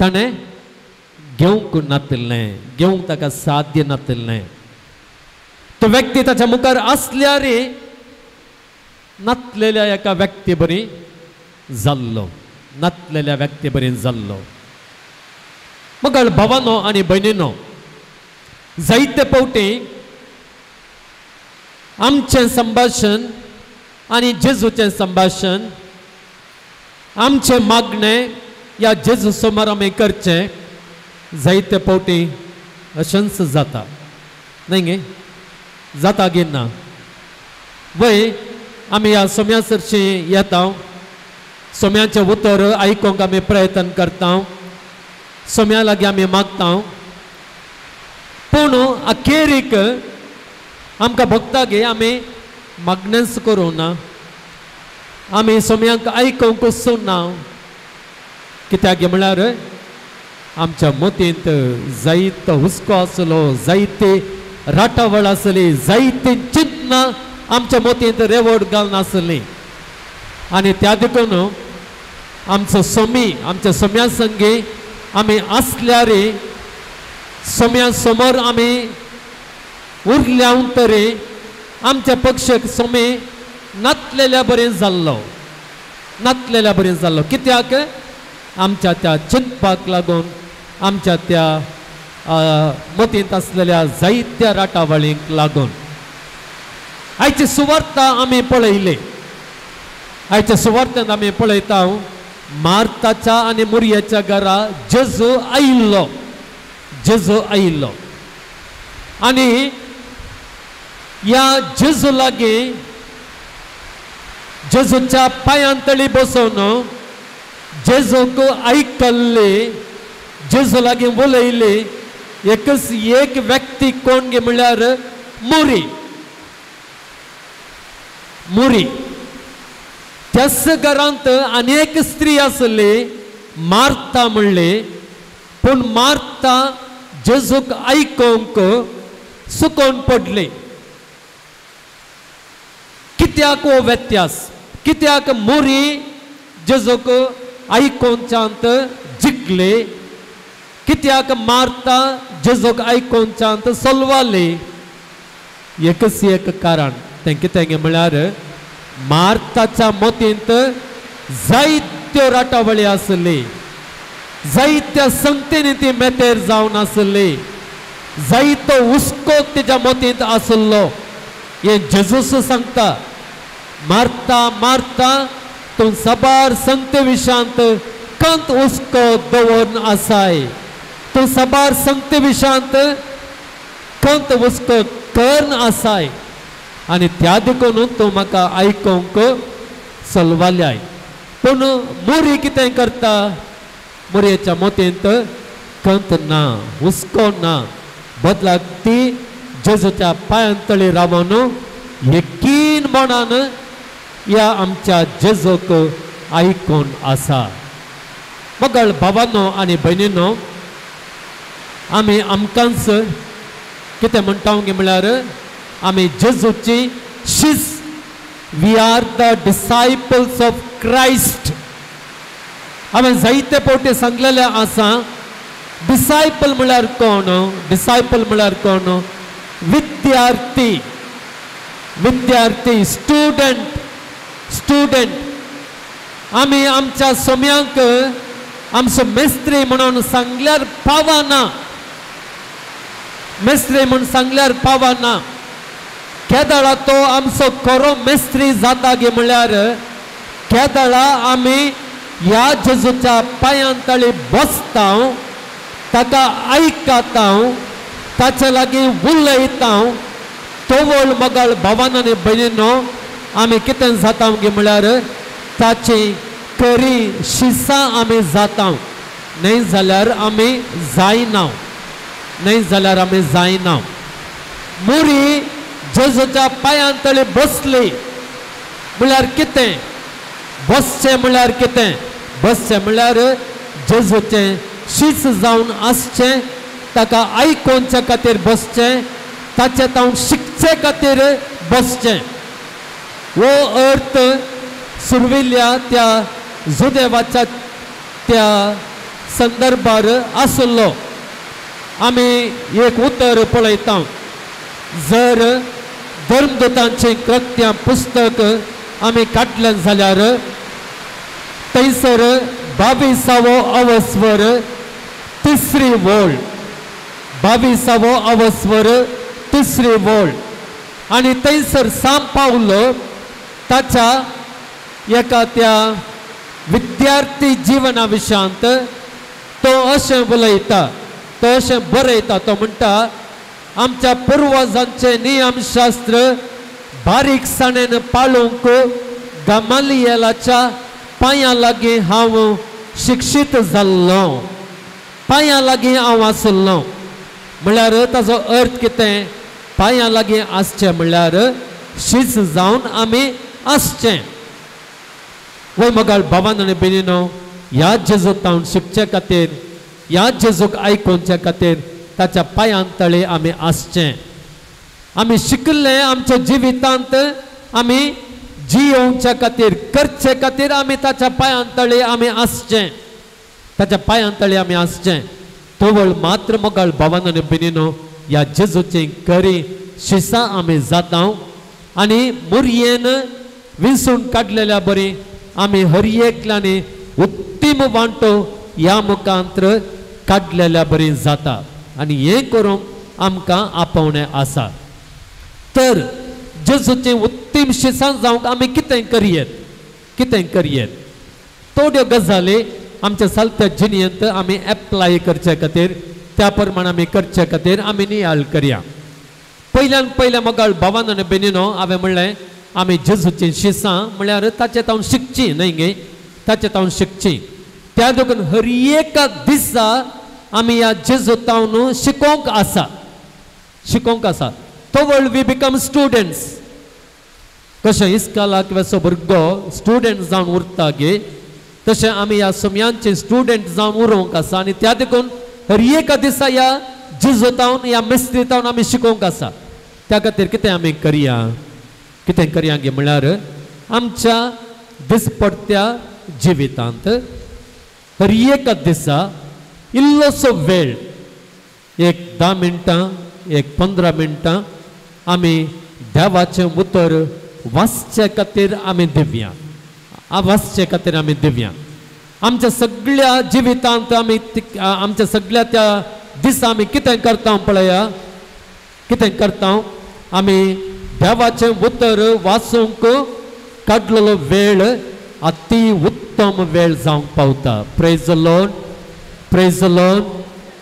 ताणें घेवंक नातिल्लें, घेवंक ताका साध्य नातिल्लें. तो व्यक्ती ताच्या मुखार आसल्यार नातलेल्या एका व्यक्ती बरी जाल्लो, नातलेल्या व्यक्ती बरी जाल्लो. मग भावानो आनी भयणीनो, जायते फावटी आमचें संभाशण आनी जेजूचें संभाशण, आमचें मागणें ह्या जेजू समोर आमी करचें जायते फावटी अशेंच जाता न्हय गे? जाता गे ना? वय आमी ह्या सोम्या सरशी येता, सोम्याचें उतर आयकूंक आमी प्रयत्न करता, सोम्या लागीं आमी मागता, पूण अखेरीक आमकां भोगता गे आमी मागणेंच करूं ना, आमी सोम्यांक आयकूंक सोडना. कित्याक म्हळ्यार आमच्या मतींत जायतो हुस्को आसलो, जायते राटावळ आसली, जायते चिंतना आमच्या मतींत रेवड घालून आसली. आनी त्या देखून आमचो सोमी आमच्या सोम्या संगी आमी आसल्यार सोम्या समोर आमी उरल्या तरी आमच्या पक्षाक सोमी नातलेल्या बरें जाल्लो, नातलेल्या बरें जाल्लो. कित्याक आमच्या त्या चिंतपाक लागून आमच्या त्या मतींत आसलेल्या जायत्या राटावळींक लागून. आयची सुवार्ता आमी पळयली, आयच्या सुवार्तेंत आमी पळयता मार्ताच्या आनी मुरयेच्या घरा जेजू आयिल्लो, जेजू आयिल्लो. आनी ह्या जेजू लागीं जेजूच्या पांयांतळी बसोवन जेजूक आयकल्ले, जेजू लागीं उलयले एकच एक व्यक्ती कोण गे म्हणल्यार मुरी. मुरी त्याच घरांत अनेक स्त्री आसली, मार्ता म्हणले, पूण मार्ता जेजूक आयकूंक सुकोवन पडले. कित्याक हो व्यत्यास? कित्याक मुरी जेजूक आयकोवच्यांत जिखले, कित्याक मार्ता जेजूक आयकोवच्यांत सोलवाले? एकच एक कारण, तें कितें म्हळ्यार मार्ताच्या मतींत जायत्यो राटावळी आसली, जायत्या संगतींनी ती मेतेर जावन आसली, जायतो हुस्को तिच्या मतींत आसलो. हें जेजूस सांगता, मार्ता मार्ता तूं साबार संगते विशांत कंत हुस्को दवरून आसाय, तूं साबार संगते विशांत कंत हुस्को करून आसाय, आनी त्या देखून तूं म्हाका आयकूंक सलवाल्याय. पूण मुरी कितें करता? मुरयेच्या मतींत कंत ना, हुस्को ना, बदलाक ती जेजूच्या पांयांतळी रावन यकीन मनान ह्या आमच्या जेजूक आयकून आसा. मगळ भावानो आनी भयणीनो, आमी आमकांच कितें म्हणटा म्हळ्यार आमी जेजूची शीस, we are the disciples of Christ. हांवें जायते फावटी सांगलेलें आसा, डिसायपल म्हळ्यार कोण? डिसायपल म्हळ्यार कोण? विद्यार्थी, विद्यार्थी, स्टुडंट, स्टुडंट. आमी आमच्या सोम्यांक आमचो मेस्त्री म्हणून सांगल्यार पावना, मेस्त्री म्हूण सांगल्यार पावना. केदळा तो आमचो खरो मेस्त्री जाता गे म्हळ्यार केदळा आमी ह्या जेजूच्या पांयांतळी बसता, ताका आयकता, ताचे लागीं उलयता, तोवळ मगळ भावान आनी भयणीनो आमी कितें जाता गे म्हळ्यार ताची खरी शिसां आमी जाता. न्हय जाल्यार आमी जायना, न्हय जाल्यार आमी जायना. मुरी जेजूच्या पांयांतळी बसली म्हळ्यार कितें? बसचें म्हळ्यार कितें? बसचें म्हळ्यार जेजूचें शीस जावन आसचें, ताका आयकोवच्या खातीर बसचें, ताचे तावन शिकचे खातीर बसचें. हो अर्थ सुरविल्ल्या त्या जुदेवाच्या त्या संदर्भार आसलो. आमी एक उतर पळयता, जर धर्मदूतांचें कृत्यां पुस्तक आमी काडलें जाल्यार थंयसर 22वो अवस्वर तिसरी वळ, 22वो अवस्वर तिसरी वळ, आनी थंयसर साम पावलो ताच्या एका त्या विद्यार्थी जिवना विशयांत तो अशें उलयता, तो अशें बरयता. तो म्हणटा, आमच्या पुर्वजांचें नियमशास्त्र बारीकसाणेन पाळूंक गमालियलाच्या पांयां लागीं हांव शिक्षीत जाल्लो, पांयां लागीं हांव आसलो. म्हणल्यार ताजो अर्थ कितें? पांयां लागीं आसचें म्हणल्यार शीस जावन आमी आसचें. वय मगाळ भावान आनी भयणीनो, ह्या जेजूक तावन शिकचे खातीर, ह्या जेजूक आयकुचे खातीर ताच्या पांयां तळे आमी आसचें. आमी शिकले आमच्या जिवितांत आमी जियोवच्या खातीर, करचे खातीर आमी ताच्या पांयां तळे आमी आसचें, ताच्या पांयां तळे आमी आसचें. तवळ मात्र मोगाळ भावान आनी भयणीनो, ह्या जेजूची खरी शिसां आमी जाता आनी मुरयेन विंचून काडलेल्या बरी आमी हर एकल्यानी उत्तीम वांटो ह्या मुखांत्र काडलेल्या बरी जाता आनी हें करूंक आमकां आपोवणें आसा. तर जेजूचें उत्तीम शिसां जावंक आमी कितें करयेत, कितें करयेत? थोड्यो गजाली आमच्या सालत्या जिणेंत आमी एप्लाय करचे खातीर, त्या प्रमाण आमी करचे खातीर आमी नियाळ करया. पयल्यान पयल्या मोगाळ भावान आनी भयणीनो, हांवें म्हणलें आमी जेजूचीं शिसां म्हणल्यार ताचे तावन शिकचीं न्हय गे, ताचे तावन शिकचीं. त्या देखून हर एका दिसा आमी ह्या जेजू तावन शिकोवंक आसा, शिकोवंक आसा. तवळ we become students. कशें इस्कालाक वेसो भुरगो स्टुडंट जावन उरता गे, तशें आमी ह्या सुम्यांचे स्टुडंट जावन उरोवंक आसा आनी त्या देखून हर एका दिसा ह्या जेजू तावन, ह्या मिस्त्री तावन आमी शिकोवंक आसा. त्या खातीर कितें आमी करया, कितें करया गे म्हणल्यार आमच्या दिसपडत्या जिवितांत हर एका दिसा इल्लोसो वेळ, एक 10 मिनटां, एक 15 मिनटां आमी देवाचें उतर वाचचे खातीर आमी दिवया, वाचचे खातीर आमी दिवया. आमच्या सगळ्या जिवितांत आमी आमच्या सगळ्या त्या दिसा आमी कितें करता पळया, कितें करता आमी देवाचें उतर वाचूंक काडलेलो वेळ अति उत्तम वेळ जावंक पावता. Praise the Lord, praise the Lord,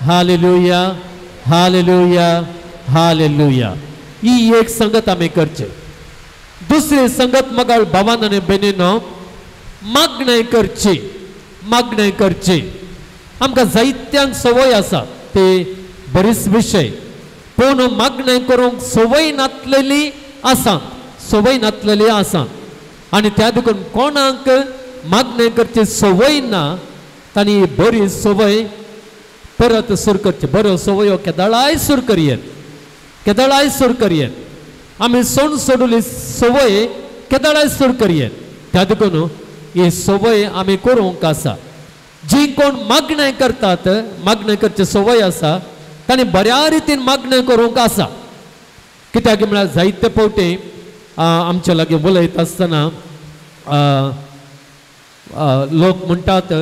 hallelujah, hallelujah, hallelujah. ही एक संगत आमी करचे. दुसरी संगत मगाळ भावान आनी भयणीनो, मागणें करची, मागणें करची. आमकां जायत्यांक संवय आसा ते बरीच विशय, पूण मागणें करूंक संवय नातलेली आसा, संवय नातलेली आसा. आनी त्या देखून कोणाक मागणें करची संवय ना तांणी बरी संवय परत सुरू करची. बऱ्यो संवयो केदळाय सुरू करयेत, केदळाय सुरू करयेत. आमी सोड सोडली संवय केदळाय सुरू करयेत. त्या देखून ही संवय आमी करूंक आसा. जी कोण मागणें करतात, मागणें करची संवय आसा तांणी बऱ्या रितीन मागणें करूंक आसा. कित्याक म्हळ्यार जायते फावटी आमच्या लागीं उलयता आसतना लोक म्हणटात,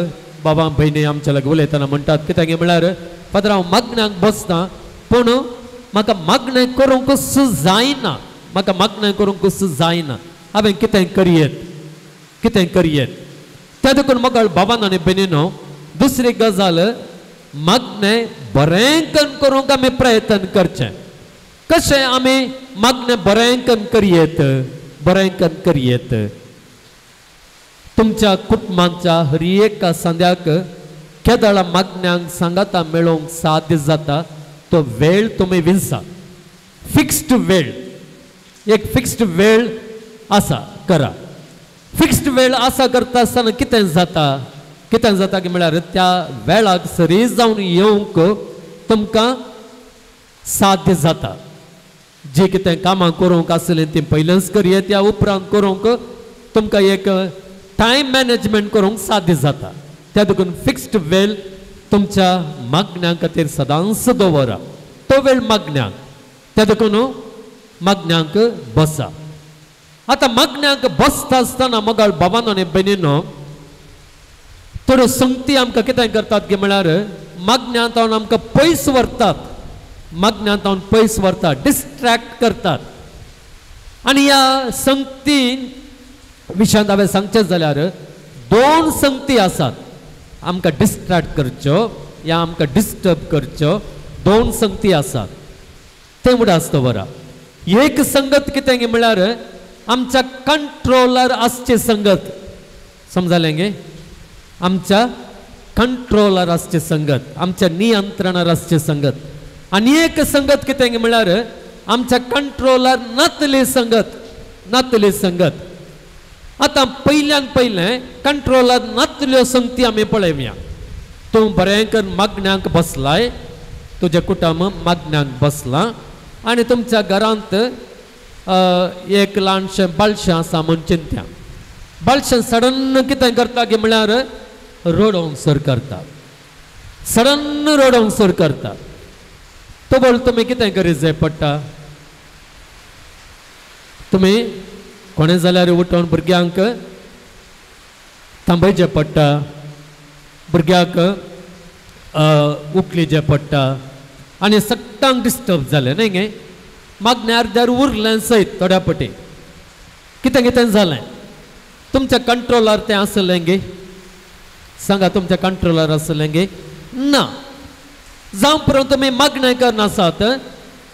बाबा भयणी आमच्या लागीं उलयतना म्हणटात, कित्याक म्हळ्यार फादर हांव मागण्यांक बसता पूण म्हाका मागणें करूंकच जायना, म्हाका मागणें करूंकच जायना, हांवें कितें करयेत, कितें करयेत? त्या देखून मोगाळ बाबान आनी भयणीनो, दुसरी गजाल मागणें बरें करूंक आमी प्रयत्न करचें. कशें आमी मागणें बरें करयेत, बरें करयेत? तुमच्या कुटुंबाच्या हर एका संद्याक केदळा मागण्यांक सांगाता मेळोवंक साध्य जाता तो वेळ तुमी विंचा. फिक्स्ड वेळ, एक फिक्स्ड वेळ आसा करा. फिक्स्ड वेळ आसा करता आसतना कितें जाता, कितें जाता की म्हळ्यार त्या वेळाक सरी जावन येवंक तुमकां साध्य जाता. जी कितें कामां करूंक आसलें तीं पयलेंच करयेत, त्या उपरांत करूंक तुमकां एक टायम मॅनेजमेंट करूंक साध्य जाता. त्या देखून फिक्स्ड वेळ तुमच्या मागण्यां खातीर सदांच दवरा, तो वेळ मागण्यांक. त्या देखून मागण्यांक बसा. आतां मागण्यांक बसता आसतना मोगाळ बाबानो आनी भयणीनो, थोड्यो संगती आमकां कितें करतात की म्हळ्यार मागण्यांत आमकां पयस व्हरतात, मागण्यांत पयस व्हरतात, डिस्ट्रॅक्ट करतात. आनी ह्या संगती विशयांत हांवें सांगचें जाल्यार दोन संगती आसात आमकां डिस्ट्रॅक्ट करच्यो या आमकां डिस्टर्ब करच्यो. दोन संगती आसात तें उडास दवरा. एक संगत कितें म्हळ्यार आमच्या कंट्रोलर आसचे संगत. समजालें गे? आमच्या कंट्रोलर आसचे संगत, आमच्या नियंत्रणार आसचे संगत. आनी एक संगत कितें म्हळ्यार आमच्या कंट्रोलर नातली संगत, नातली संगत. आतां पयल्यान पयलें कंट्रोलर नातल्यो संगती आमी पळोवया. तूं बरें करून मागण्यांक बसलाय, तुजें कुटुंब मागण्यांक बसलां आनी तुमच्या घरांत एक ल्हानशें बाळशें आसा म्हूण चिंत्या. बाळशें सडन कितें करता की म्हळ्यार रडोवंक सुरू करता, सडन रडोवंक सुरू करता. तो बोल तुमी कितें करीत जाय पडटा? तुमी कोणें जाल्यार उठोवन भुरग्यांक थांबयचें पडटा, भुरग्याक उखलीचें पडटा आनी सगळ्यांक डिस्टर्ब जालें न्ही गे. मागणें अर्द्यार उरलें सयत थोड्या पटी कितें कितें जालें. तुमच्या कंट्रोलार तें आसलें गे? सांगा, तुमच्या कंट्रोलार आसलें गे? ना. जावं पर्यंत तुमी मागणें करनासात,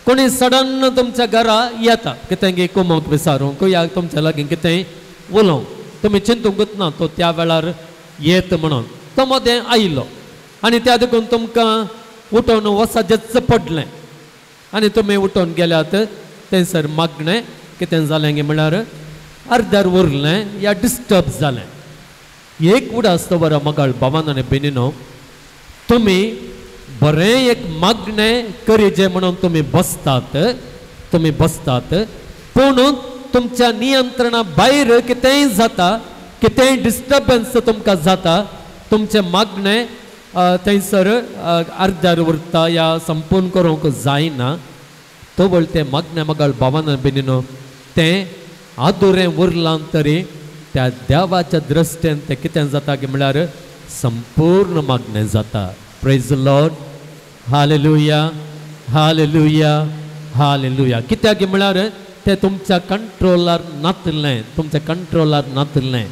कोणी सडन तुमच्या घरा येता कितें गे कुमोक विचारूंक या तुमच्या लागीं कितें उलोवंक, तुमी चिंतूंकच ना तो त्या वेळार येत म्हणून. तो मदें आयलो आनी त्या देखून तुमकां उठोवन वसाजेच पडलें आनी तुमी उठोवन गेल्यात. थंयसर मागणें कितें जालें गे म्हळ्यार अर्द्यार उरलें या डिस्टर्ब जालें. एक उडास दवर मगाळ भावान आनी भयणीनो, तुमी बरें एक मागणें करीजे म्हणून तुमी बसतात, तुमी बसतात, पूण तुमच्या नियंत्रणा भायर कितेंय जाता, कितेंय डिस्टर्बन्स तुमकां जाता, तुमचें मागणें थंयसर अर्द्यार उरता या संपूर्ण करूंक जायना. तो वळ तें मागणें मगाळ भावान भयणीनो तें आदुरें उरलां तरी त्या देवाच्या दृश्टेन तें कितें जाता की म्हळ्यार संपूर्ण मागणें जाता. Praise the Lord. Hallelujah, hallelujah, hallelujah. कित्याक म्हळ्यार तें तुमच्या कंट्रोलार नातलें, तुमच्या कंट्रोलार नातलें.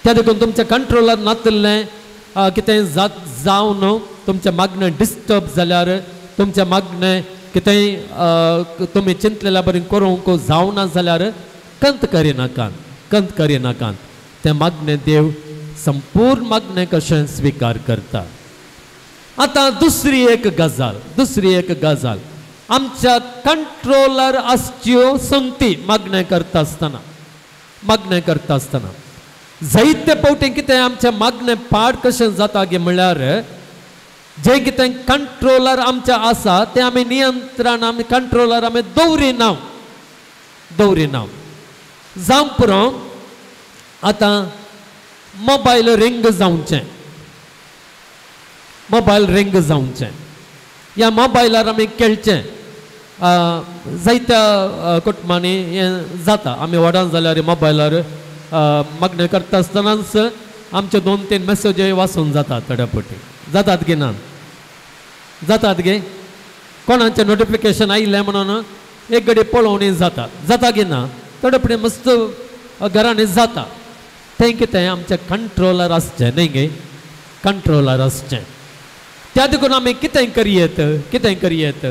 त्या देखून तुमच्या कंट्रोलार नातलें कितें जात जावन तुमचें मागणें डिस्टर्ब जाल्यार, तुमचें मागणें कितेंय तुमी चिंतलेल्या बरें करूंक जावना जाल्यार कंत करिनाकात, कंत करिनाकात. तें मागणें देव संपूर्ण मागणें कशें स्विकार करता. आतां दुसरी एक गजाल, दुसरी एक गजाल, आमच्या कंट्रोलर आसच्यो संगती मागणें करता आसतना, मागणें करता आसतना जायते फावटी कितें आमचें मागणें पाड कशें जाता गे म्हळ्यार जें कितें कंट्रोलर आमचें आसा तें आमी नियंत्रण, आमी कंट्रोलर आमी दवरिना, दवरिना. जावं पुरो आतां मोबायल रिंग जावचें, मोबायल रिंग जावचें, ह्या मोबायलार आमी खेळचें. जायत्या कुटुंबांनी हें जाता. आमी व्हडान जाल्यार मोबायलार मागणें करता आसतनाच आमचे 2-3 मॅसेजय वाचून जातात थोड्या फावटी. जातात गे ना? जातात गे? कोणाचें नोटिफिकेशन आयलें म्हणून एक घडी पळोवणी जाता, जाता गे ना? थोडे फावटी मस्त घरांनी जाता. तें कितें आमचें कंट्रोलर आसचें न्ही गे, कंट्रोलर आसचें. त्या देखून आमी कितें करयेत, कितें करयेत,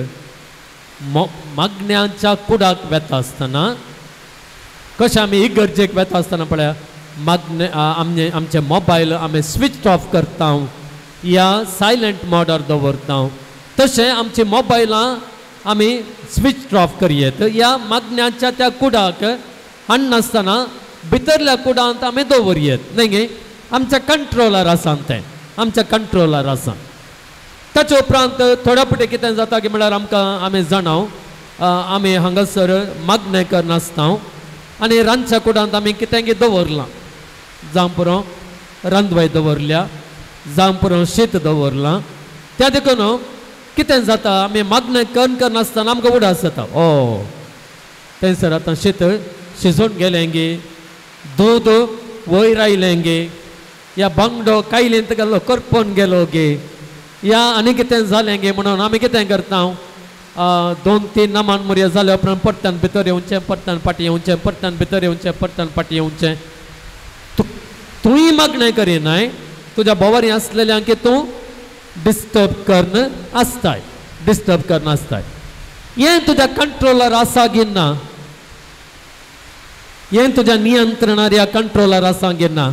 मागण्यांच्या कुडाक वेता आसतना कशें आमी इगर्जेक वेता आसतना पळया मागणे आमचे आमचे मोबायल आमी स्विच ऑफ करता या सायलंट मोडार दवरता, तशें आमची मोबायलां आमी स्विच ऑफ करयेत या मागण्याच्या त्या कुडाक हाडनासतना भितरल्या कुडांत आमी दवरयेत न्ही गे. आमच्या कंट्रोलर आसा तें, आमच्या कंट्रोलर आसा. ताचे उपरांत थोड्या फावटी कितें जाता की म्हळ्यार आमकां आमी जाणाव आमी हांगासर मागणें करनासता आनी रांदच्या कुडांत आमी कितें कितें दवरलां, जावं पुरो रांदवाय दवरल्या, जावं पुरो शीत दवरलां. त्या देखून कितें जाता आमी मागणें करून करनासतना आमकां उडास जाता, ओ थंयसर आतां शीत शिजोवन गेलें गे, दूद वयर आयलें गे, या बांगडो कायलेंत गेलो करपोन गेलो गे, या आनी कितें जालें गे म्हणून आमी कितें करता 2-3 नामान मुरया जाल्या उपरांत परत्यान भितर येवचें, परत्यान फाटीं येवचें, परत्यान भितर येवचें, परत्यान फाटीं येवचें. तूंय मागणें करिनाय, तुज्या भोंवरी आसलेल्यांक तूं डिस्टर्ब करून आसताय, डिस्टर्ब करून आसताय. हें तुज्या कंट्रोलर आसा की ना? हें तुज्या नियंत्रणार या कंट्रोलार आसा गे ना?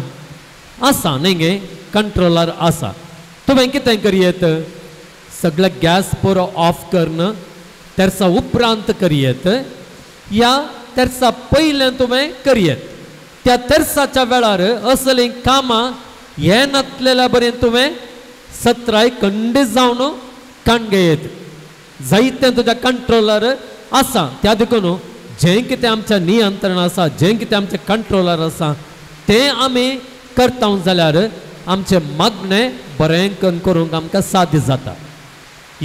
आसा न्ही गे, कंट्रोलार आसा. तुवें कितें करयेत? सगळे गॅस पुरो ऑफ करून तेरसा उपरांत करयेत या तेरसा पयलें तुवें करयेत. त्या तेरसाच्या वेळार असलीं कामां हें नातलेल्या बरें तुवें सत्राय खंडीत जावन काणगेयेत. जायतें तुज्या कंट्रोलार आसा. त्या देखून जें कितें आमच्या नियंत्रण आसा, जें कितें आमच्या कंट्रोलार आसा तें आमी करता जाल्यार आमचें मागणें बरें करूंक आमकां साध्य जाता.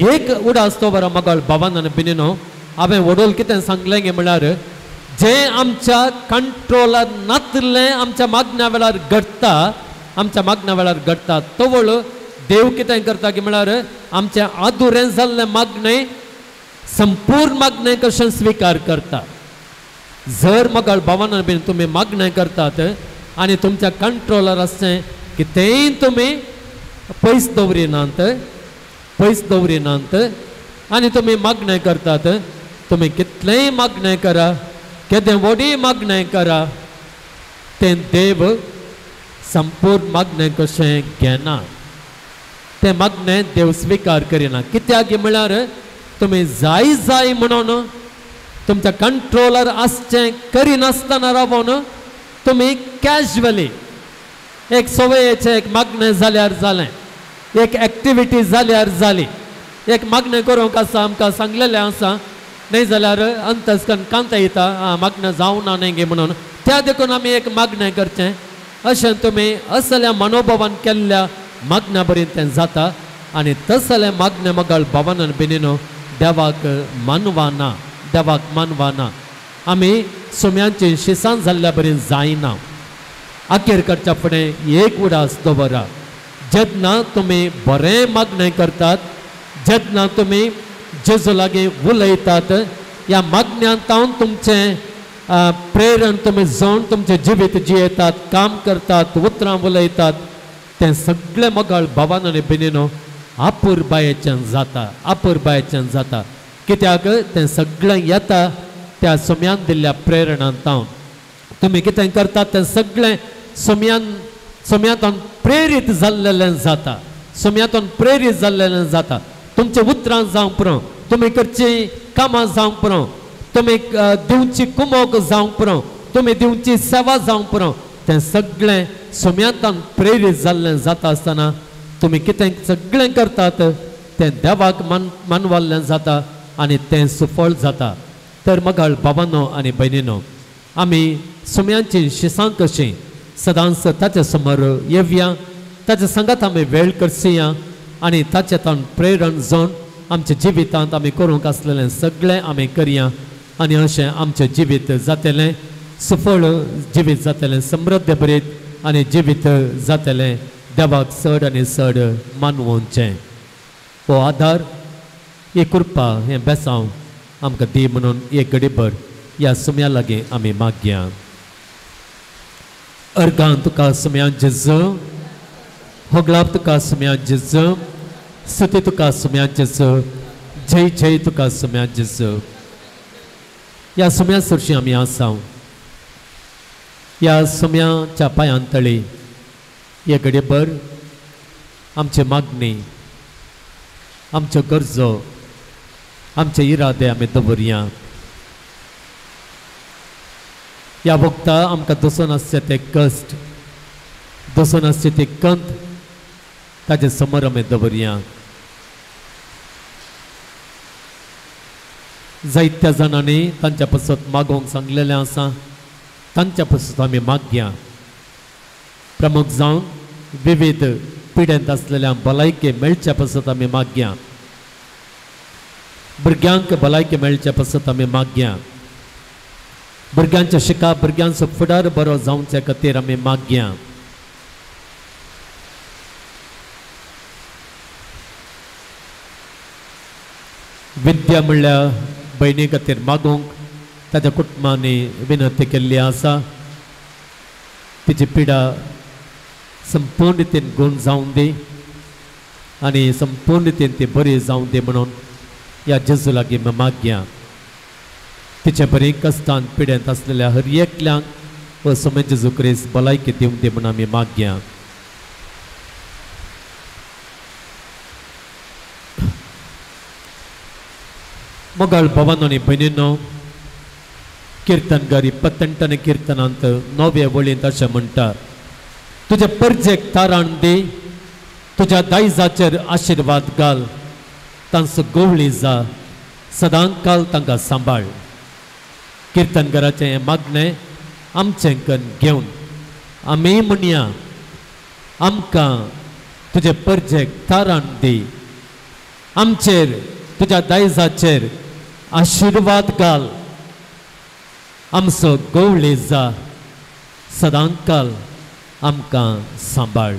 एक उडास तो बरो मगळ बाबान आनी बिनीनो हांवें वडोल कितें सांगलें गे म्हळ्यार जें आमच्या कंट्रोलार नातलें आमच्या मागण्या वेळार घडटा, आमच्या मागण्या वेळार घडटा. तवळ देव कितें करता की म्हळ्यार आमचें आदुरें जाल्लें मागणें संपूर्ण मागणें कशें स्विकार करता. जर मगळ बाबान बीन तुमी मागणें करतात आनी तुमच्या कंट्रोलार आसचें कितेंय तुमी पयस दवरिनात, पयस दवरिनात आनी तुमी मागणें करतात, तुमी कितलेंय मागणें करा, केदें व्हडीय मागणें करा, तें देव संपूर्ण मागणें कशें घेना, तें मागणें देव स्विकार करिना. कित्याक म्हळ्यार तुमी जाय जाय म्हणून तुमच्या कंट्रोलार आसचें करिनासतना रावोन तुमी कॅज्युअली एक सवयेचें एक मागणें जाल्यार जालें, एक एक्टिविटी जाल्यार जाली, एक मागणें करूंक आसा आमकां सांगलेलें आसा, न्हय जाल्यार अंतस्कन कांत येता मागणें जावना न्हय गे म्हणून, त्या देखून आमी एक मागणें करचें. अशें तुमी असल्या मनोभावान केल्ल्या मागण्या बरें तें जाता. आनी तसलें मागणें मगळ बाबान आनी बेनीनो देवाक मानवाना, देवाक मानवाना. आमी सोम्यांची शिसान जाल्ल्या बरें जायना. अखेर करच्या फुडें एक उडास दवरा, जेन्ना तुमी बरें मागणें करतात, जेन्ना तुमी जेजू लागीं उलयतात, ह्या मागण्यांत तुमचें प्रेरण तुमी जावन तुमचें जिवीत जियेतात, काम करतात, उतरां उलयतात, तें सगळें मगळ भावान आनी बेनीनो आपुरबायेच्यान जाता, आपुरबायेच्यान जाता. कित्याक तें सगळें येता त्या सोम्यान दिल्ल्या प्रेरणांत. तुमी कितें करतात तें सगळें सोम्यान सोम्यांतून प्रेरीत जाल्लेलें जाता, सोम्यांतून प्रेरीत जाल्लेलें जाता. तुमचें उतरां जावंक पुरो, तुमी करचीं कामां जावंक पुरो, तुमी दिवची कुमोक जावंक पुरो, तुमी दिवची सेवा जावंक पुरो, तें सगळें सोम्यांतून प्रेरीत जाल्लें जाता आसतना तुमी कितें सगळें करतात तें देवाक मानवाल्लें जाता आनी तें सुफळ जाता. तर मगळ बाबानो आनी भयणीनो, आमी सोम्यांची शिसां कशीं सदांच ताच्या समोर येवया, ताच्या सांगात आमी वेळ करसया आनी ताचे ताण प्रेरण जावन आमच्या जिवितांत आमी करूंक आसलेलें सगळें आमी करया आनी अशें आमचें जिवीत जातलें, सुफळ जिवीत जातलें, समृद्ध बरीत आनी जिवीत जातलें. देवाक चड आनी चड मानवचें हो आदार, ही कृपा, हें बेसांव आमकां दी म्हणून एक घडीभर ह्या सुम्या लागीं आमी मागया. अर्गां तुका सुम्या जेजू, होगलाप तुका सुम्या जेजू, स्तुती तुका सुम्या जेजू, जय जय तुका सुम्या जेजू. ह्या सुम्या सरशी आमी आसा, ह्या सुम्याच्या पांयां तळी हे घडीभर आमची मागणी, आमच्यो गरजो, आमचे इरादे आमी दवरया. ह्या वखता आमकां दसून आसचे ते कश्ट, दसून आसचे ते कंत ताजे समोर आमी दवरया. जायत्या जाणांनी तांच्या पासत मागोवंक सांगलेलें आसा, तांच्या पासत आमी मागया. प्रमुख जावन विविध पिडेंत आसलेल्या भलायकी मेळच्या पासत आमी मागया. भुरग्यांक भलायकी मेळच्या पासत आमी मागया. भुरग्यांच्या शिका, भुरग्यांचो फुडार बरो जावच्या खातीर आमी मागया. विद्या म्हणल्यार भयणी खातीर मागूंक ताच्या कुटुंबांनी विनंती केल्ली आसा. तिची पिडा संपूर्ण रितीन गुण जावन दी आनी संपूर्ण रितीन ती बरी जावन दी म्हणून ह्या जेजू लागीं मागया. तिचे बरी कश्टान पिडेंत आसलेल्या हर एकल्यांक हो सोमे जेजू क्रिस्त भलायकी दिवंक दी म्हूण आमी मागया. मोगाळ भावानो आनी भयणींनो, किर्तनगारी पत्तंटन किर्तनांत 9व्या वळींत अशें म्हणटा, तुजे परजेक तारण दी, तुज्या दायजाचेर आशिर्वाद घाल, तांचो गोवळी जा, सदांकाल तांकां सांबाळ. किर्तनगाराचें हें मागणें आमचें कन घेवन आमी म्हणया, आमकां तुजे परजेक तारण दी, आमचेर तुज्या दायजाचेर आशिर्वाद घाल, आमचो गोवळी जा, सदांकाल आमकां सांबाळ.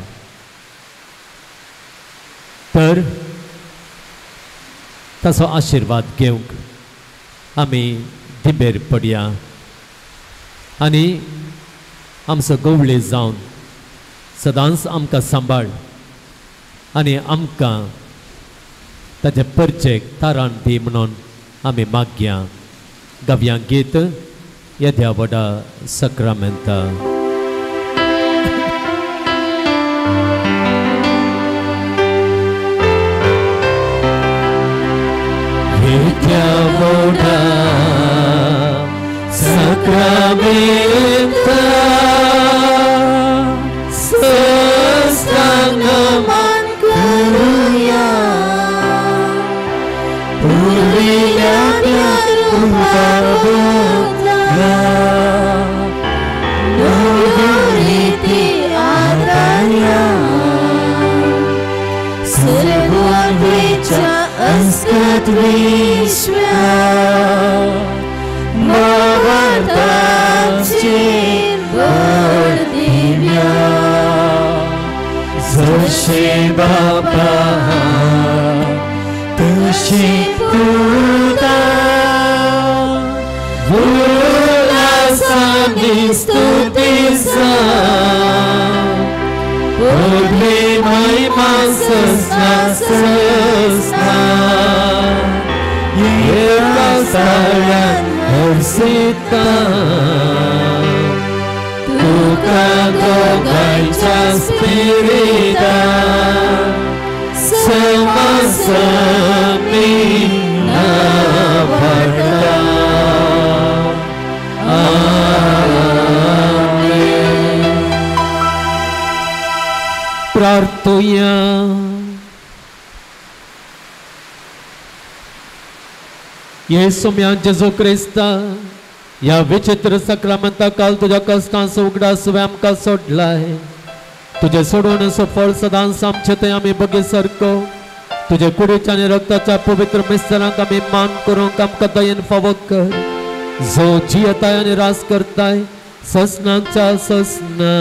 तर ताचो आशिर्वाद घेवंक आमी दिबेर पडया आनी आमचो गोवळी जावन सदांच आमकां सांबाळ आनी आमकां ताचे परचेक तारण दी म्हणून आमी मागया. गावया गीत येद्या व्हडा सक्रामेंता. येद्या व्हडा सक्रामेंता सस्तांग मान करुया, पुर्विल्या रुपाबदला नव्यो रिती आदाया, सर्वांच्या अस्कत विश्वा भावार्थाचेर भर दिव्या, जशें बापा तशें पुता उल्हासांनी स्तुती जा, पदवी महिमा ससना ससना, एका साळ्यान हर्षिता, तुका दोगांयच्या स्पिरिता समासमी नावाडता. आमेन. प्रार्थुया. येसू म्या जेजू क्रिस्ता, ह्या विचित्र सक्रामेंता काल तुज्या कश्टांचो उगडास तुवें आमकां सोडलाय. तुजें सोडवणेचो फळ सदांच आमचे थंय आमी बगे सारको तुजे कुडीच्या आनी रक्ताच्या पवित्र मिस्तरांक आमी मान करूंक आमकां दयेन फावो कर, जो जियेताय आनी रास करताय ससनाच्या ससना.